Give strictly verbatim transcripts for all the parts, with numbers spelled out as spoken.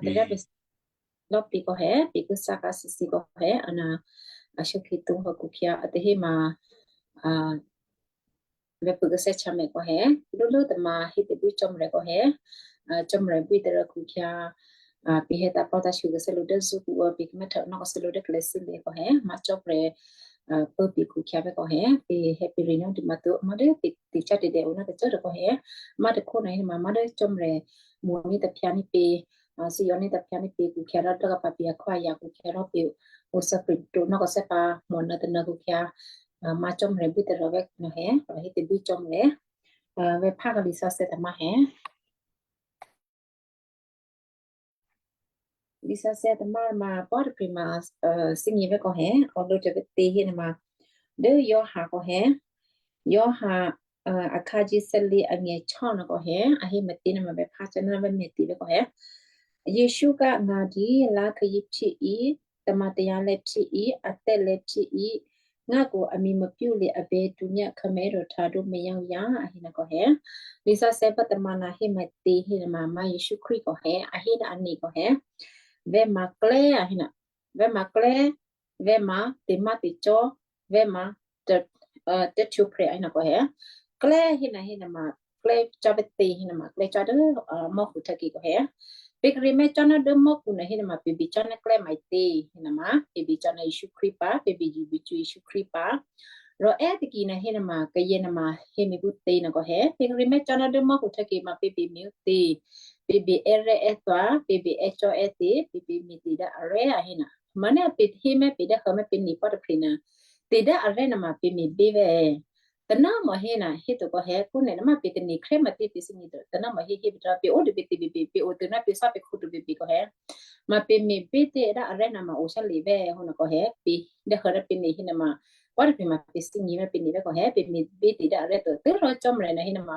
Tadá pe lò̌plǐ kòhè, pekû́ sá kǎsisi kòhè, ana ashokhi tǒ hòkǔkhyǎ atehema, a, vèpṳ̂ kasè́chǎmè kòhè, lúlú tamǎ hé tebwí Cò́marya kòhè, a, Cò́marya bwí tarè́ khǔkhyǎ, a, pehè̌ tǎplò́tǎ̤shû kasè́lǒ dố zṳ́kǔ, a, pekmè́htò nò́ kasè́lǒ dố kalèsû́lě kòhè, má Cò́marya, a, pốpě khǔkhyǎ vè́ kòhè, pehè̌ perǐ nò́ dû matǒ, má dố pecá tè̤dè o ná tacố kòhè, má tôkhó nòhé ma má dố Cò́marya mo̤ní̤ taphyǎní̤ pě, a, thǐyò̌ní̤ taphyǎní̤ pě khǔkhyǎ rò dố kapǎ pě akhwáya khǔkhyǎ rò pě o sǎpri to nò́ kasè́pǎ mò̤ nǎ tônǎ khǔkhyǎ, a, má Cò́marya bwí tarè́ vè́ nòhè, rò hé tebwí Cò́marya. A, vèphá kali sǎsè̌ tamǎ hè. Lisǎsè̌ tamǎ ma pò́ tôprè̤ ma, a, thímí vè́ kòhè, a lǒ tè̤vè̌tě hé nòma dố Giovanni kòhè, Giovanni, a, akhǎ jí thè́lě angè̤ chò́ nòkòhè, a hé matě nòma vèphá cò́ ná vèmètě vè́ kòhè. Jesǔ ká ngǎ dǐ lákhè̌ yě phyéí, tamǎ tayǎ lè̌ phyéí, a tè́ lè̌ phyéí, ngako a mi mapyú le abě dǔnyá khǎmè̤́ rohtǎ dǒ mayǎ, a hé nòkòhè. Lisǎsè̌ bá tamǎ nòhé matě hé nòma má Jesǔ Krístu kòhè, a hé ná aně kòhè. Vè̤ma klè́, a hé nò, vè̤ma klè́, vè̤ma tè̤má̤tè̤cò́, vè̤ma tè̤, a, tè̤htwǒprè̤, a hé nòkòhè. Klè́ hé nò hé nòma, klè́ cò́ bètě hé nòma, klè́ cò́ dố, a, mò́khu tôkyě kòhè. Pè̤ kíré̤ mè́ cò́ ná dố mò́khu nòhé nòma, pè̤ bè cò́ ná klè́ maǐtě hé nòma, pè̤ bè cò́ ná Jesǔ Krístu pǎ, pè̤ bè Jesǔ Krístu pǎ. Rò è́ tôkyě nòhé nòma, kayǎ nòma hé mi phútě nòkòhè. Pè̤ kíré̤ mè́ cò́ ná dố mò́khu tôkyě ma pè̤ bè mi phútě, pè̤ bè è́rè́ è́thwa, pè̤ bè è́cò́ è́tě, pè̤ bè me̤tě dố arè̤, a hé nò. Mò̤́ ná pè̤ hé mè́ pè̤ dố hǎ mè́ pè̤ nè̤ pò́ tôprè̤ nò. Tè̤ dố arè̤ nòma pè̤ me̤bě vè̤. Tônòmò hé nò, hé tǒ kòhè, kó nè̤ nòma pè̤ tè̤nè̤ kréma tě pè̤ thímí to, tônòmò hé hé pè̤ tǎ, pè̤ o tôbè tèbè, pè̤ o tôná pè̤ sá pè̤ khǔ tôbè bè kòhè. Ma pè̤ me̤bě tě dố arè̤ nòma o sá lè vè̤ hǒ nòkòhè, pè̤ dố hǎ dố pè̤ nè̤ hé nòma, pò́ tôprè̤ ma pè̤ thímí mè́ pè̤ nè̤ vè̤ kòhè, pè̤ me̤bě tě dố arè̤ to, tû́rò Cò́marya nòhé nòma,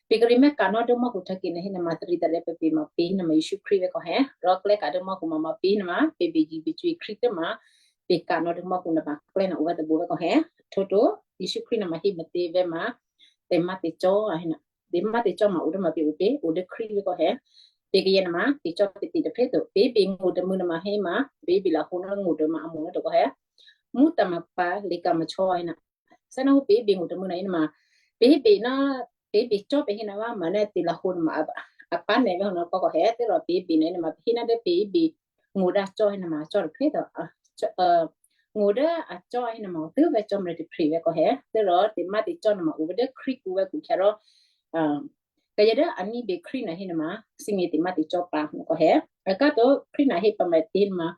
pè̤ kíré̤ mè́ ka̤ nò́ dố mò́khu tôkyě nòhé nòma, tarè́ tarè́ pè̤ pè ma pè nòma Jesǔ Krístu vè̤ kòhè, rò klè́ ka̤ dố mò́khu ma ma pè nòma, pè̤ bè Jesǔ Krístu tě ma, pè̤ ka̤ nò́ dố mò́khu nòma, klè́ nòma o vè̤ tôbè vè̤ kòhè. Htwǒ to, Jesǔ Krístu nòma hé matě vè̤ma, tè̤má̤tè̤cò́, a hé nò. Tè̤má̤tè̤cò́ ma o dố ma pè̤ o pě, o dố Krístu vè̤ kòhè. Pè̤ kayǎ nòma, pè̤ cò́ pè̤ tě tôprè̤ to, pè̤ bè ngṳ tômû̌ nòma hé ma, pè̤ bè lahǒ nò́ ngṳ tômû̌ a mò nò́ to kòhè. Mú tǎ ma pǎ, lěka̤ ma chò́ a hé nò. Thè́ nòma pè̤ bè ngṳ tômû̌ nòhé nòma, pè̤ bè nò́, pè̤ bè cò́ pè̤ hé nòma, ma nè̤ tè̤ lahǒ nòma, a, a pǎ nè̤ vè̤ nòma kòhè, tû́rò pè̤ bè nòhé nòma, pè̤ hé nòma dố pè̤ bè ngṳ dố cò́ hé nòma, cò́ tôprè̤ to, a, cò́, a, ngṳ dố a cò́ hé nòma, tû́ vè̤ Cò́marya tôprè̤ vè̤ kòhè, tû́rò tè̤má̤tè̤cò́ nòma o vè̤ dố Krístu vè̤ kòhè rò, a, kayǎ dố a ní̤bè Krístu nòhé nòma, thímí tè̤má̤tè̤cò́ pǎ nòkòhè. A ka̤ to Krístu nòhé pǎ matě nòma,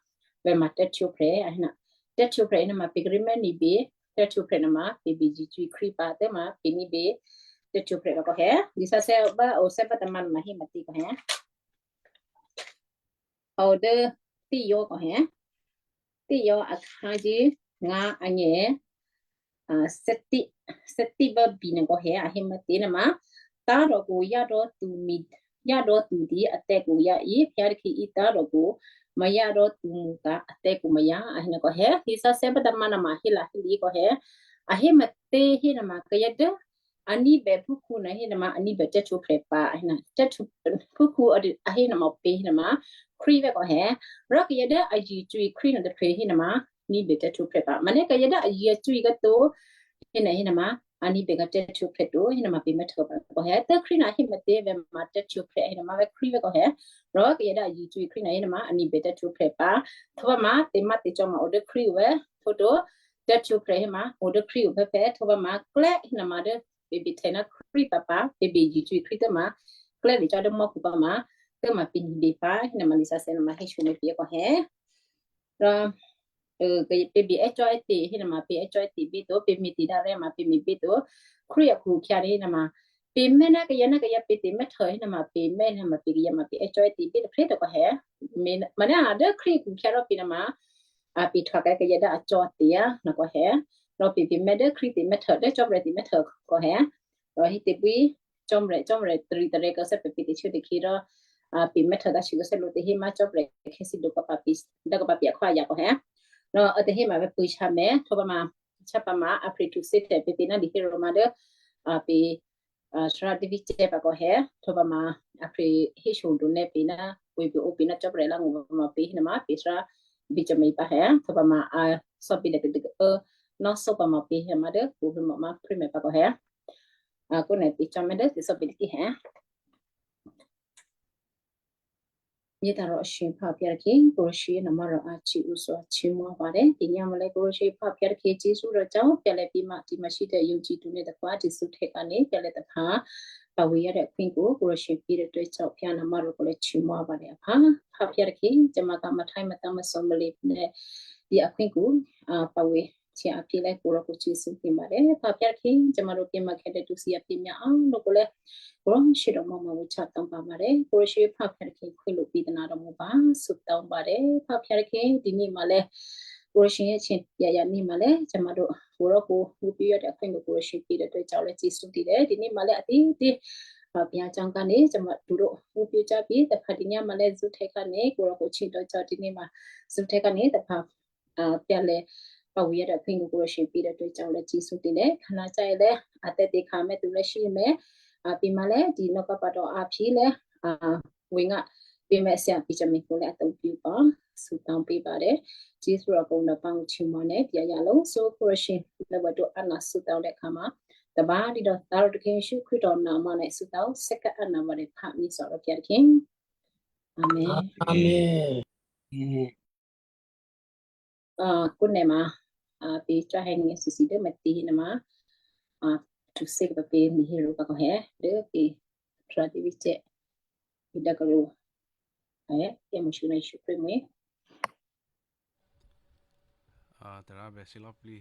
vè̤ma tè̤htwǒprè̤, a hé nò. Tè̤htwǒprè̤ nòma pè̤ kíré̤ mè́ ní̤bè, tè̤htwǒprè̤ nòma pè̤ bè Jesǔ Krístu pǎ, tû́ ma pè̤ ní̤bè tè̤htwǒprè̤ vè̤ kòhè. Lisǎsè̌ bá o sè̌ bá tamǎ nòma hé matě kòhè. O dố Tiô kòhè. Tiô akhǎ jí ngǎ angè̤, a, sètí, sètí bá bì nòkòhè a hé matě nòma. Tǎ̤ rò kò yá dố tu mi, yá dố tu dǐ a tè̤ kò yá í, phyá tôkhí í tǎ̤ rò kò ma yá dố tu mutǎ̤ a tè̤ kò ma yá a hé nòkòhè. Lisǎsè̌ bá tamǎ nòma hé la hé lǐ kòhè. A hé matě hé nòma kayǎ dố a ní̤bè phúkhǔ nòhé nòma, a ní̤bè tè̤htwǒprè̤ pǎ, a hé nò. Tè̤htwǒ, phúkhǔ a hé nòma pè hé nòma, Krístu vè̤ kòhè. Rò kayǎ dố a yě cò́ Krístu nòhé tôprè̤ hé nòma, ní̤bè tè̤htwǒprè̤ pǎ. Ma nè̤ kayǎ dố a yě cò́ kato̤, hé nò hé nòma, a ní̤bè kha tè̤htwǒprè̤ to, hé nòma pè mè́htô pǎ kòhè. Tû́ Krístu nòhé matě vè̤ma tè̤htwǒprè̤ hé nòma vè̤ Krístu vè̤ kòhè. Rò kayǎ dố a yě cò́ Krístu nòhé nòma, a ní̤bè tè̤htwǒprè̤ pǎ. Htwǒ bá ma, tè̤má̤tè̤cò́ ma o dố Krístu vè̤, htwǒ to, tè̤htwǒprè̤ hé ma, o dố Krístu vè̤ phè̌, htwǒ bá ma, klè́ hé nòma dố, pè̤ bè htè nò́ Krístu pǎ pǎ, pè̤ bè yě cò́ Krístu tû́ ma, klè́ bè cò́ dố mò́khu pǎ ma, tû́ ma pè ní̤bè pǎ, hé nòma Lisǎsè̌ nòma héshyo mè́ pè kòhè. Rò, ê, pè bè è́cò́ è́te̤, hé nòma pè è́cò́ è́te̤ bè to, pè me̤tě dá rè́ ma, pè me̤ bè to, Krístu a khǔkhyǎ rè́ nòma, pè mè́ ná kayǎ ná kayǎ pè tè̤mè́htô, hé nòma pè mè́ nòma pè kayǎ ma pè è́cò́ è́te̤ bè tôprè̤ to kòhè. Mè́, ma ná dố Krístu a khǔkhyǎ rò pè nòma, a pè htwǒ kayǎ dố a cò́ tè̤ á nòkòhè. Rò pè pè mè́ dố Krístu tè̤mè́htô, dố Cò́marya tè̤mè́htô kòhè. Rò hé tebwí, Cò́marya, Cò́marya tarè́ tarè́ kò sè̌ pè pè tè̤ chó tè̤khè rò, a, pè mè́htô tǎ shû kò sè̌ lǒ tè̤ hé ma Cò́marya khyá thǐ dǒ kò pǎ pè, dố kò pǎ pè akhwáya kòhè. Rò, a, tè̤ hé ma vè̤ pwǒ̤ shyǎ mè́, htwǒ bá ma, shyá pǎ ma, a pè htwǒ sè̌ tè̤ pè pè ná dǐ hé rò ma dố, a, pè, Sarah David Cè pǎ kò hè, htwǒ pǎ ma a phe héshyodu nè́ pě ná pwǒ̤꤮ pě ǒ pě ná Cò́marya langṳ pǎ ma pě hé nuôma pě Sarah David Cè pǎ hè, htwǒ pǎ ma a thò́pě dè tadû ná só pǎ ma pě hè ma dố pwǒ̤꤮ pě ma ma pruô̌mè pǎ kò hè. A kó nè̤ pě cò́ mè̤ dố thǐ thò́pě tiki hè. Nyě̤ tǎ rò a shyěphǎ pyǎ tôkhyě, kǒ rò shyě nò̌mò̤́ rò a ci ǔ thwa htyěmò̤́ pǎ rè, thǐ nyǎ mò̌ lè̤́ kǒ rò shyěphǎ pyǎ tôkhyě, Jésù rò cò́ pyǎ lè̤̌ pǐ̤ ma, tǐ ma shyé tè̤ yǒ cǐ tǔ nè̤ tôkhwá, Jésù htè̌ kǎ nè̤, pyǎ lè̤̌ tôphǎ, pawǐ yá dè akhwínkǔ, kǒ rò shyě pǐ̤ dè tuô̌ cò́, pyǎ nò̌mò̤́ rò kǒ lè̤̌ htyěmò̤́ pǎ rè aphǎ, phǎ pyǎ tôkhyě, cò́ ma ká ma htháí ma tá ma thò̌ ma lě nè̤, dè akhwínkǔ, a, pawǐ, htyě a pyě lè̤́ kǒ rò kǒ Jésù tǐ ma rè, phǎ pyǎ tôkhyě, cò́ ma rò pě ma khè̌ dè tǔ thǐ a pyě myá á, lǒ kǒ lè̤̌, kǒ rò shyě rò mò̌ ma ǔ htya tǎ pǎ ma rè, kǒ rò shyě phǎ pyǎ tôkhyě khwí lǒ pǐ̤ tôná rò mò̌ pǎ, sǔ tǎ pǎ rè, phǎ pyǎ tôkhyě, dǐ ní ma lè̤̌, kǒ rò shyě yě htyě, yǎ yǎ ní ma lè̤̌, cò́ ma rò, kǒ rò kǒ, ǔ pyě yá dè akhwínkǔ kǒ rò shyě pǐ̤ dè tuô̌ cò́ lè̤̌ Jésù tǐ rè, dǐ ní ma lè̤̌ a tǐ tǐ, a pyǎ cò́ kǎ nè̤, cò́ ma tǔ rò, ǔ pyě cò́ pǐ̤ tôphǎ thǐ nyǎ mò̌ lè̤̌ Jésù htè̌ kǎ nè̤, kǒ rò kǒ htyě tuô̌ cò́ dǐ ní ma, Jésù htè̌ kǎ nè̤ tôphǎ, a, pyǎ lè̤̌, pawǐ yá dè akhwínkǔ kǒ rò shyě pǐ̤ dè tuô̌ cò́ lè̤̌ Jésù tǐ nè̤, khǎná cò́ è lè̤̌, a tè̤ tě khǎ mè̤ tǔ lè̤̌ shyé mè̤, a pě ma lè̤̌, dǐ nò̌ ká pǎ rò a pyě lè̤̌, a, wǐ ngá, pě mè̤ thyě pǐ̤ cò́ mè̤ kǒ lè̤̌ a tǒ pyě pǎ, sǔ tǎ pě pǎ rè, Jésù rò kǒ nò̌ pǎ ǔ htyěmò̤́ nè̤, pyǎ yǎ lǒ, sǒ kǒ rò shyě, lè̤̌ wǎ tǒ a nò̌ sǔ tǎ lè̤̌ khǎ ma, tôbǎ dǐ dò tǎ rò tôkhyě Jésù Krístu tǒ nò̌ ma nè̤ sǔ tǎ ó, sè́ ká a nò̌ ma rè phǎ mi thò̌ rò pyǎ tôkhyě. Amen. Amen. A, kó nè̤ ma, a, pě cò́ hè̌ nè̤ sisi dố mè̤tě nè̤ ma, a, htwǒ thǐ kǎ pě mi hé rǒ pǎ kò hè̌, dố pě Sarah David Cè, pě dǎ kǒ rǒ, hè̌, yá mò̌ shyě ná Jésù Krístu mwi̤. A, tè̤rǎ bè thǐ lò̌꤮ plǐ.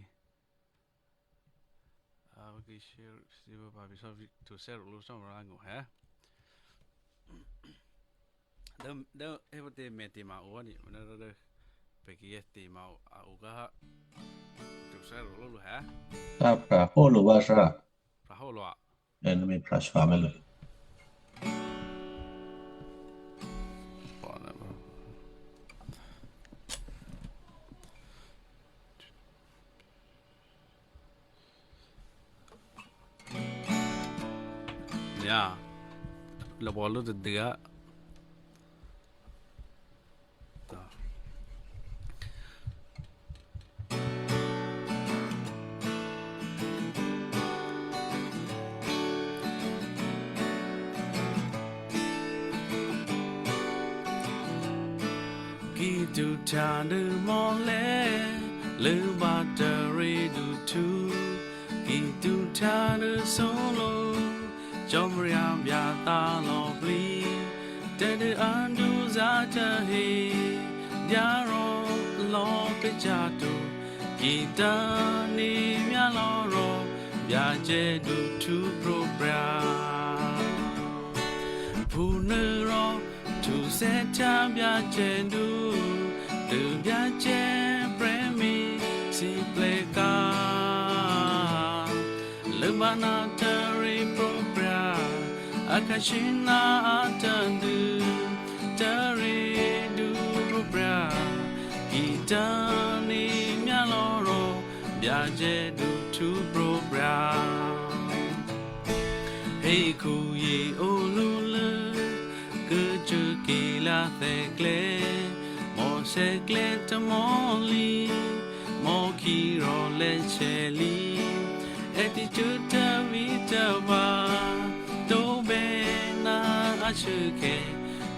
A, okay, share, share pǎ pě sò̌ htwǒ thǐ rǒ lǒ Cò́marya ngó̤ hè̌. Dố, dố, é pǎ tě mè̤ tě ma o ní, dố, dố, dố, pè̤ kayǎ tě ma o, a o ká há. Htwǒ thǐ rǒ lǒ lǔ hè̌. Tá, pra̤ hó lǔ vǎ thǐ. Pra̤ hó lǔ a? Ê, nè̤ mi pra̤ shwa mèlè. Ya, lǔ bò lǔ tadû á. Ki duhtya dố mò̌lè̤́, lốbǎ taryěduhtǔ, ki duhtya dố sóló, Cò́marya byatǎ̤ lò̌plǐ, tè̤dû a duzá̤ tahe, dyárò̌ lò̌ pacya̤ to, ki tane̤ myá lò̌ rò, Byacè duhtǔ prǒprya̤. Phúnuôrò, htuthè́htya Byacè du, tôbyacè prè̤mì sǐplè̤̌ká. Lốbǎ ná taryě prǒprya̤, akhǎshyé ná a tadû, taryědu prǒprya̤, ki tane̤ myá lò̌ rò, Byacè duhtǔ prǒprya̤. Hekhuyě olulố, kû̌cuốke̤ lathè̌klè̌, mò̤sè̌klè̌ tamò̤́lǐ, mò̤́khí rò lè̌sè̌lǐ, èticuố tavǐtava̤, tǒbè ná ashuốkhè̌,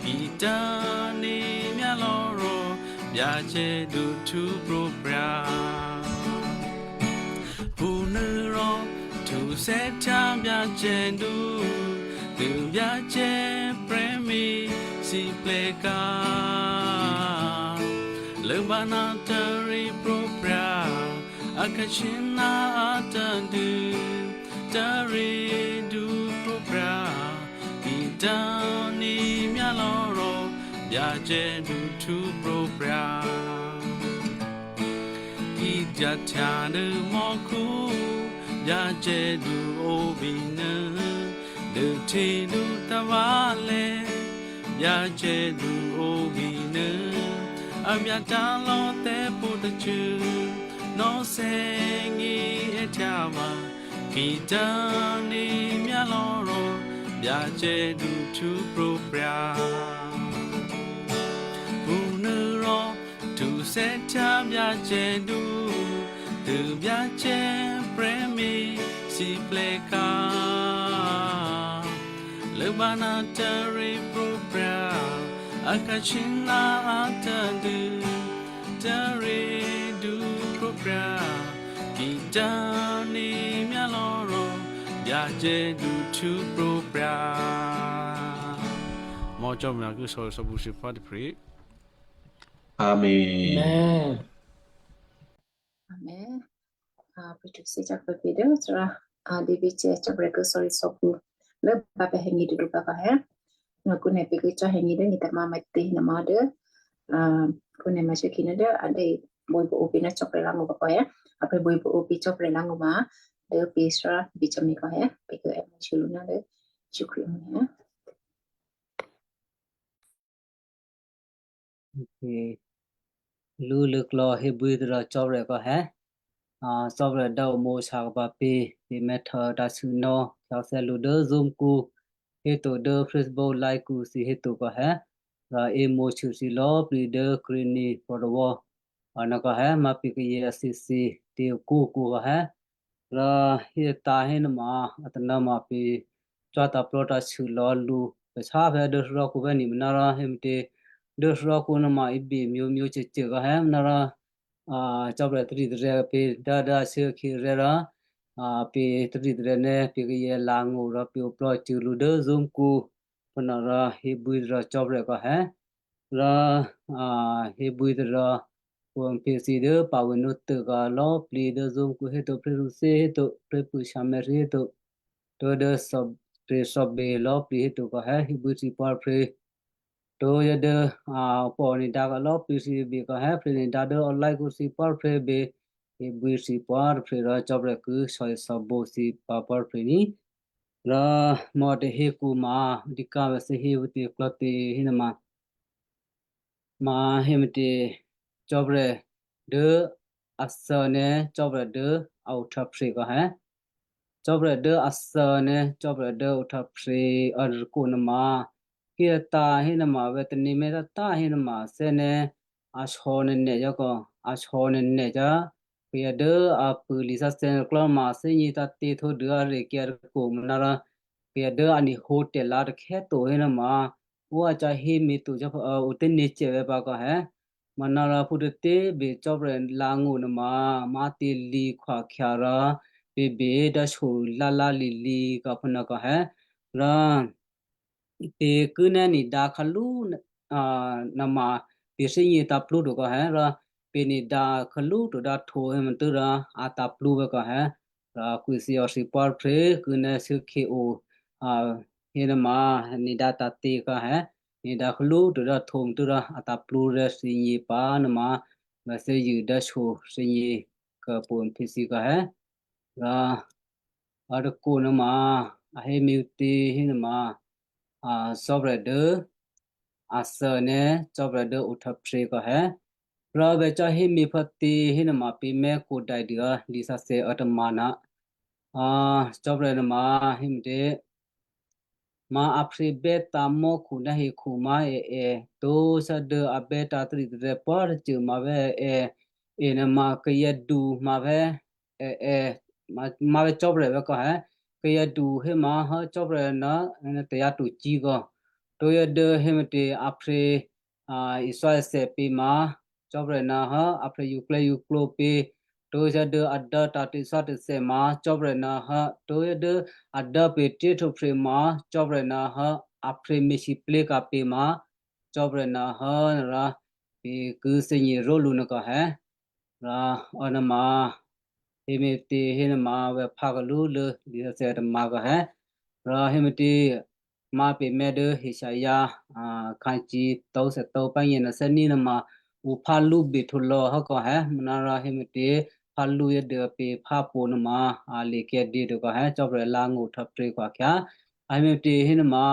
ki tane̤ myá lò̌ rò, Byacè duhtǔ prǒprya̤. Phúnuôrò, htuthè́htya Byacè du, tôbyacè prè̤mì sǐplè̤̌ká. Lốbǎ ná taryě prǒprya̤, akhǎshyé ná a tadû, taryědu prǒprya̤, ki tane̤ myá lò̌ rò, Byacè duhtǔ prǒprya̤. Ki dyahtya dố mò́khu, Byacè du o bínuô, dố htyědu tava̤lè̌, Byacè du o bínuô, a byatǎ̤ lò̌ tè̤pǒtacṳ̂, nò̌thè́gně è́htya vǎ, Ki dốní̤ myá lò̌ rò Byacè duhtǔ prǒprya̤. Phúnuôrò htuthè́htya Byacè du, tû Byacè prè̤me̤ sǐplè̤̌khǎ. Lốbǎ ná tarí prǒprya̤, akhǎshyé ná a tadû, tarí duhtǔ prǒprya̤, ki dốní̤ myá lò̌ rò Byacè duhtǔ prǒprya̤. Mò̌ Cò́marya ki sò̌risò̌bǔ sǐphá̤ tôprè̤. Amen. Amen. Amen. A, pwǒ̤꤮ tǔ thǐ cò́ pè̤ pě dố Thárá, a, David cè̤́ Cò́marya ki sò̌risò̌bǔ lốbǎ pè̤ hè̌ngě dudu pǎ kò hè̌. Nò̌kǔ nè̤ pě ki cò́ hè̌ngě dố nyě̤tǎ̤mǎ ma tě nè̤ ma dố, a, kǔ nè̤ ma shuốkhǐ ná dố a dě bwíbǔ ǔpě ná Cò́marya lá̤ngó̤ pǎ kò hè̌. A pě bwíbǔ ǔpě Cò́marya lá̤ngó̤ ma dố pě Thárá David cò́ mi kò hè̌. Pě ki è́ mò̌ shuô̌ lǔ ná dố Jesǔ Krístu mi hè̌. Lǔ lṳ̂klò̌ hébwí tadû́rò Cò́marya kò hè̌. A, Cò́marya dǎ omǒ shyakabǎ pě, pě mè̤htwǒ tǎ̤sûnò̌, khyáthè́ lǔ dố Zoom kǔ, héto dố Facebook live kǔ thǐ héto kò hè̌. Rò è́ mǒsû thǐ lò̌꤮ plǐ dố Krístu ni pòrwó. A, nò̌ kò hè̌, ma pě kayě a thǐthǐ, tě okú kǔ kò hè̌. Rò hétǎ̤ hénuôma, a tanô̌ma pě cò́ tǎ̤plò́ tǎ̤sû lò̌ lǔ, pè̤ sáphè̌ dố thárá kǔ vè́ ni manárò, héme̤tě, dố thárá kǔ nuôma ibè myǒmyǒ côcô kò hè̌ manárò, a, Cò́marya tari̤tarè̤̌ pě dố, dố a shuốkhǐ rè̤́ rò, a, pě tari̤tarè̤̌ nè́ pě kayě lǎ̤ngó̤ rò pě oplò́ cû̌ lǔ dố Zoom kǔ, phúnuôrò hébwí tadû́rò Cò́marya kò hè̌. Rò, a, hébwí tadû́rò, pwǒ̤꤮ tǔ thǐ dố pǎ wěnú tôkò lò̌꤮ plǐ dố Zoom kǔ héto prè̤ Ruthè héto prè̤ pwǒ̤꤮ Samaria héto, tuố̤ dố thòbě, thòbě lò̌꤮ plǐ héto kò hè̌, hébwí thǐ pwǒ̤꤮ tǔ. Tuố̤ yě dố, a, pwǒ̤꤮ nè̤ dǎ kò lò̌꤮ plǐ thǐ bě kò hè̌, pě nè̤ dǎ dố online kǔ thǐ pwǒ̤꤮ tǔ bě, hébwí thǐ pwǒ̤꤮ tǔ rò Cò́marya ki sò̌risò̌bǔ thǐ pǎ pwǒ̤꤮ tǔ ní. Rò mò̌ tè̤hé kǔ ma, dǐ ká vè̤ thǐ hé vǎ tě klò̌ tě hénuôma, ma héme̤tě, Cò́marya dố a thè́ nè́ Cò́marya dố a ohtwǒprè̤ kò hè̌. Cò́marya dố a thè́ nè́ Cò́marya dố ohtwǒprè̤ a rû̌kǔ nuôma, hétǎ̤ hénuôma vè̤ tane̤ mè̤ tǎtá hénuôma thè́ nè́ a sò̌ nènè̤ cò́ kò, a sò̌ nènè̤ cò́. Kayǎ dố a pṳ̂ lisǎsè̌ klò́ma thè́gně tǎ̤tě htwǒ dû arè̤ kyǎ rû̌kǔ manárò, kayǎ dố a nihǒ tè̤lǎ takhè́ to hénuôma, ǔ a ca̤ héme̤ to cò́, a, ǔ tè́nyě̤ cè̌ vè̤ pǎ kò hè̌. Manárò phútětě꤮ bě Cò́marya lǎ̤ngó̤ nuôma, má̤tě lǐ khwakhya rò, pě bě dá shyolǎlǎ lǐlǐ kò phúnuô kò hè̌. Rò pě ki nè́ nè̤ dǎ khalú, a, nuôma pě thè́gně tǎ̤plú to kò hè̌. Rò pě nè̤ dǎ khalú to dǎ htwǒ héme̤tû́ rò a tǎ̤plú vè̤ kò hè̌. Rò kwǐ thǐ ò thǐ pwǒ̤꤮ tǔ ki nè́ shuốkhǐ ò, a, hénuôma nè̤ dǎ tǎ̤tě kò hè̌, nè̤ dǎ khalú to dǎ htwǒ héme̤tû́ rò a tǎ̤plú rè́ thǐgně pǎ nuôma, vè̤ thè́zṳ̂ dố shyolǎ thǐgně kò pwǒ̤꤮ tǔ thǐ kò hè̌. Rò a rû̌kǔ nuôma, a héme̤ ǔtě hénuôma, a, Cò́marya dố a thè́ nè́ Cò́marya dố ohtwǒprè̤ kò hè̌. Rò vè̤ cò́ héme̤ phútě hénuôma pě mè̤ kǒdai dû a lisǎsè̌ a tǎ̤mǎ ná, a, Cò́marya nuôma héme̤tě, ma a phrě bè́tǎ̤ mò́khu ná hekhu ma è è, tuố̤ sá dố a bè́tǎ̤ tari̤tarè̤̌ pwǒ̤꤮ tacô ma vè̤ è è, è nuôma kayǎdu ma vè̤ è è, ma, ma vè̤ Cò́marya vè̤ kò hè̌, kayǎdu héma hó Cò́marya ná, ná tayǎ to cí kò. Tuố̤ yě dố héme̤tě a phrě, a, isò́ èthè pě ma, Cò́marya ná hó a phrě yuklè́ yuklǒ pě, tuố̤ yě dố a dố tǎ̤ tè̤sò́ tè̤thè́ ma, Cò́marya ná hó, tuố̤ yě dố a dố pě tè̤htwǒprè̤ ma, Cò́marya ná hó, a phrě me̤sǐplé̤ ka̤ pě ma, Cò́marya ná hó, rò pě ki thè́gně ró̤lǔ nuô kò hè̌. Rò a nuôma, héme̤tě hénuôma vè̤ phá kalú lố lisǎsè̌ tǎ̤mǎ kò hè̌. Rò héme̤tě, ma pě mè̤ dố Isaiah, a, khǎ cí tǒ thètǒ pǎ nyě nuô thè́ ní nuôma, ǔ phá lǔ bè htulò̌ hó kò hè̌, manárò héme̤tě, phá lǔ yě dố pě phá pwǒ̤ nuôma, a lěkyǎ dě to kò hè̌, Cò́marya lǎ̤ngó̤ ohtwǒprè̤ kò khyá. A héme̤tě hénuôma,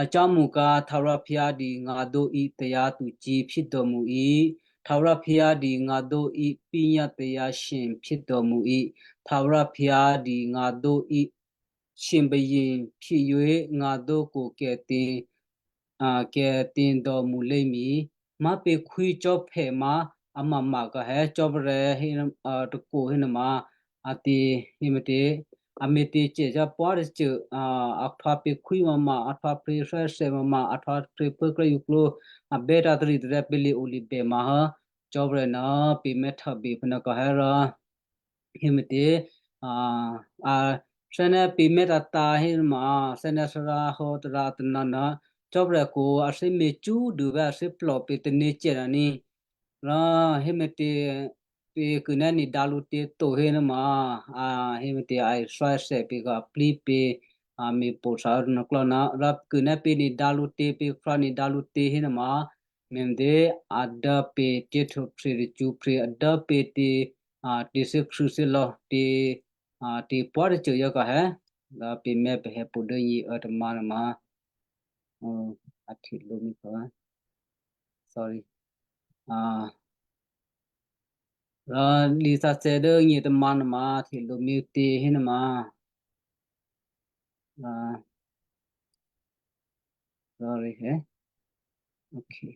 a cámṳ ká tharò́phyá dǐ ngǎ dǒ í tayǎ to cí phí dòmǔ í, ထဝရဖျားဒီငါဒိအီ ပညတ်တရားရှင်ဖြစ်တော်မူ၏. ထဝရဖျားဒီငါဒိအီ ရှင်ဘုရင်ဖြစ်၍ ငါတို့ကိုကယ်တင် အာ ကယ်တင်တော်မူလိမ့်မည်. မႃးပေခွံၣ် ကျောဖဲမး အမမကဟဲ ကျောဖရဲ ဟဲ အာ တကိးဟဲနမး အတေ ဟဲမတ့ အမ့ၢ်တေကျဲကျပွါတကျိ အာ အထွါပေခွံၣ်မးမး အထွါဖြေးသဲသဲမးမး အထွါဖြေးပၢကျဲယူကျိ အဘဲတၢ်တရံးတရဲ ပလီၢ်အိၣ်လီၢ်ဘဲမးဟဲ ကျောဖရဲန ပေမဲထၢၣ်ဘီဖဲနကဟဲရ ဟဲမတ့ အာ အာ သဲနဲပီမဲတၢ်တၢ်ဟဲနမး သဲနဲသရၣ်ဟောတရၣ်တနၤန ကျောဖရဲကိး အသ့မ့ၢ်ကျူဒုးဝဲအသ့ပျော်ပီတန့ၢ်ကျဲနၤနီ ရ ဟဲမတ့ ပီကုၢ်နဲန့ၣ်ဒါလူတ့တိၢ်ဟဲနမး အာ ဟဲမတ့ အသဲသဲပီကပျီပီ အမ့ၢ်ပိၢ်သးနကျီန ရ ကုၢ်နဲပီန့ၣ်ဒါလူတ့ ပီဖြါန့ၣ်ဒါလူတ့ဟဲနမး မ့ၢ်မတ့ အဒၢပီတ့ထုးဖြေးတကျူဖြေး အဒၢပီတ့ အာ တ့သ့ၣ်ခရုသ့ၣ်လီၤ တ့ အာ တ့ပွါတကျိယဲကဟဲ ရ ပီမဲပဟဲပူဒိညံအတမးနမး အထံၣ်လိမ့ၢ်ပ sorry အာ ရ လီသးစဲဒိညံတမးနမး ထံၣ်လိမ့ၢ်တ့ဟဲနမး အာ sorry ဟဲ okay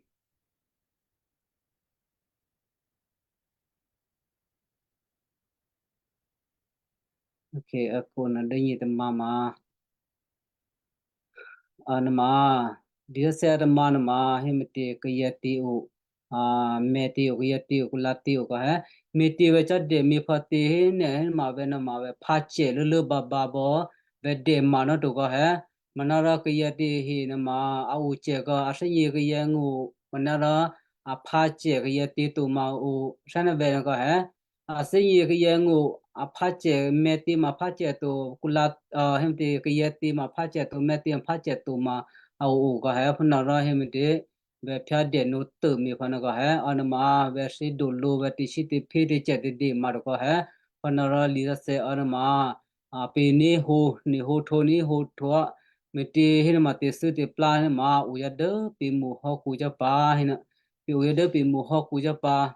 okay အကိးနဒိညံတမးမး အနမး ဒီးသဲအတမးနမး ဟဲမတ့ ကယဲၢ်တ့အိၣ် အာ မဲတ့အိၣ် ကယဲၢ်တ့အိၣ် ကလါတ့အိၣ်ကဟဲ မ့ၢ်တ့ဝဲကျဲဒဲးမ့ၢ်ဖီတ့ဟဲနဲၣ် ဟဲနမးဝဲနမးဝဲဖးကျဲလၢလၢဘါဘါဘီ ဝဲဒဲးမးနီတကဟဲ မနရ ကယဲၢ်တ့ဟဲနမး အအိၣ်ကျဲက အသ့ၣ်ညေကယဲၢ်ငို့ မနရ အဖးကျဲကယဲၢ်တ့တိၢ်မးအိၣ် သဲနဲဝဲနကဟဲ အသ့ၣ်ညေကယဲၢ်ငို့ အဖးကျဲမဲတ့မးဖးကျဲတိၢ် ကုလါ ဟဲမတ့ ကယဲၢ်တ့မးဖးကျဲတိၢ် မဲတ့ဖးကျဲတိၢ်မး အအိၣ်အိၣ်ကဟဲ ဖဲနရ ဟဲမတ့ ဝဲဖျါဒဲးနူတၢ်မ့ၢ်ဖဲနကဟဲ အနမး ဝဲသ့ၣ်ဒိၣ်လိဝဲတ့သ့ၣ်တ့ဖ့တ့ကျဲတ့ဒ့မးတကဟဲ ဖဲနရ လီသးစဲ အနမး အာ ပီန့ၣ်ဟိ န့ၣ်ဟိထိး န့ၣ်ဟိထိး မ့ၢ်တ့ဟဲနမး တ့သ့ၣ်တ့ပျါဟဲနမး အိၣ်ယဲဒၢပီမုၢ်ဟီၣ်ကူကၠပာ်ဟဲန ပီအိၣ်ယဲဒၢပီမုၢ်ဟီၣ်ကူကၠပာ်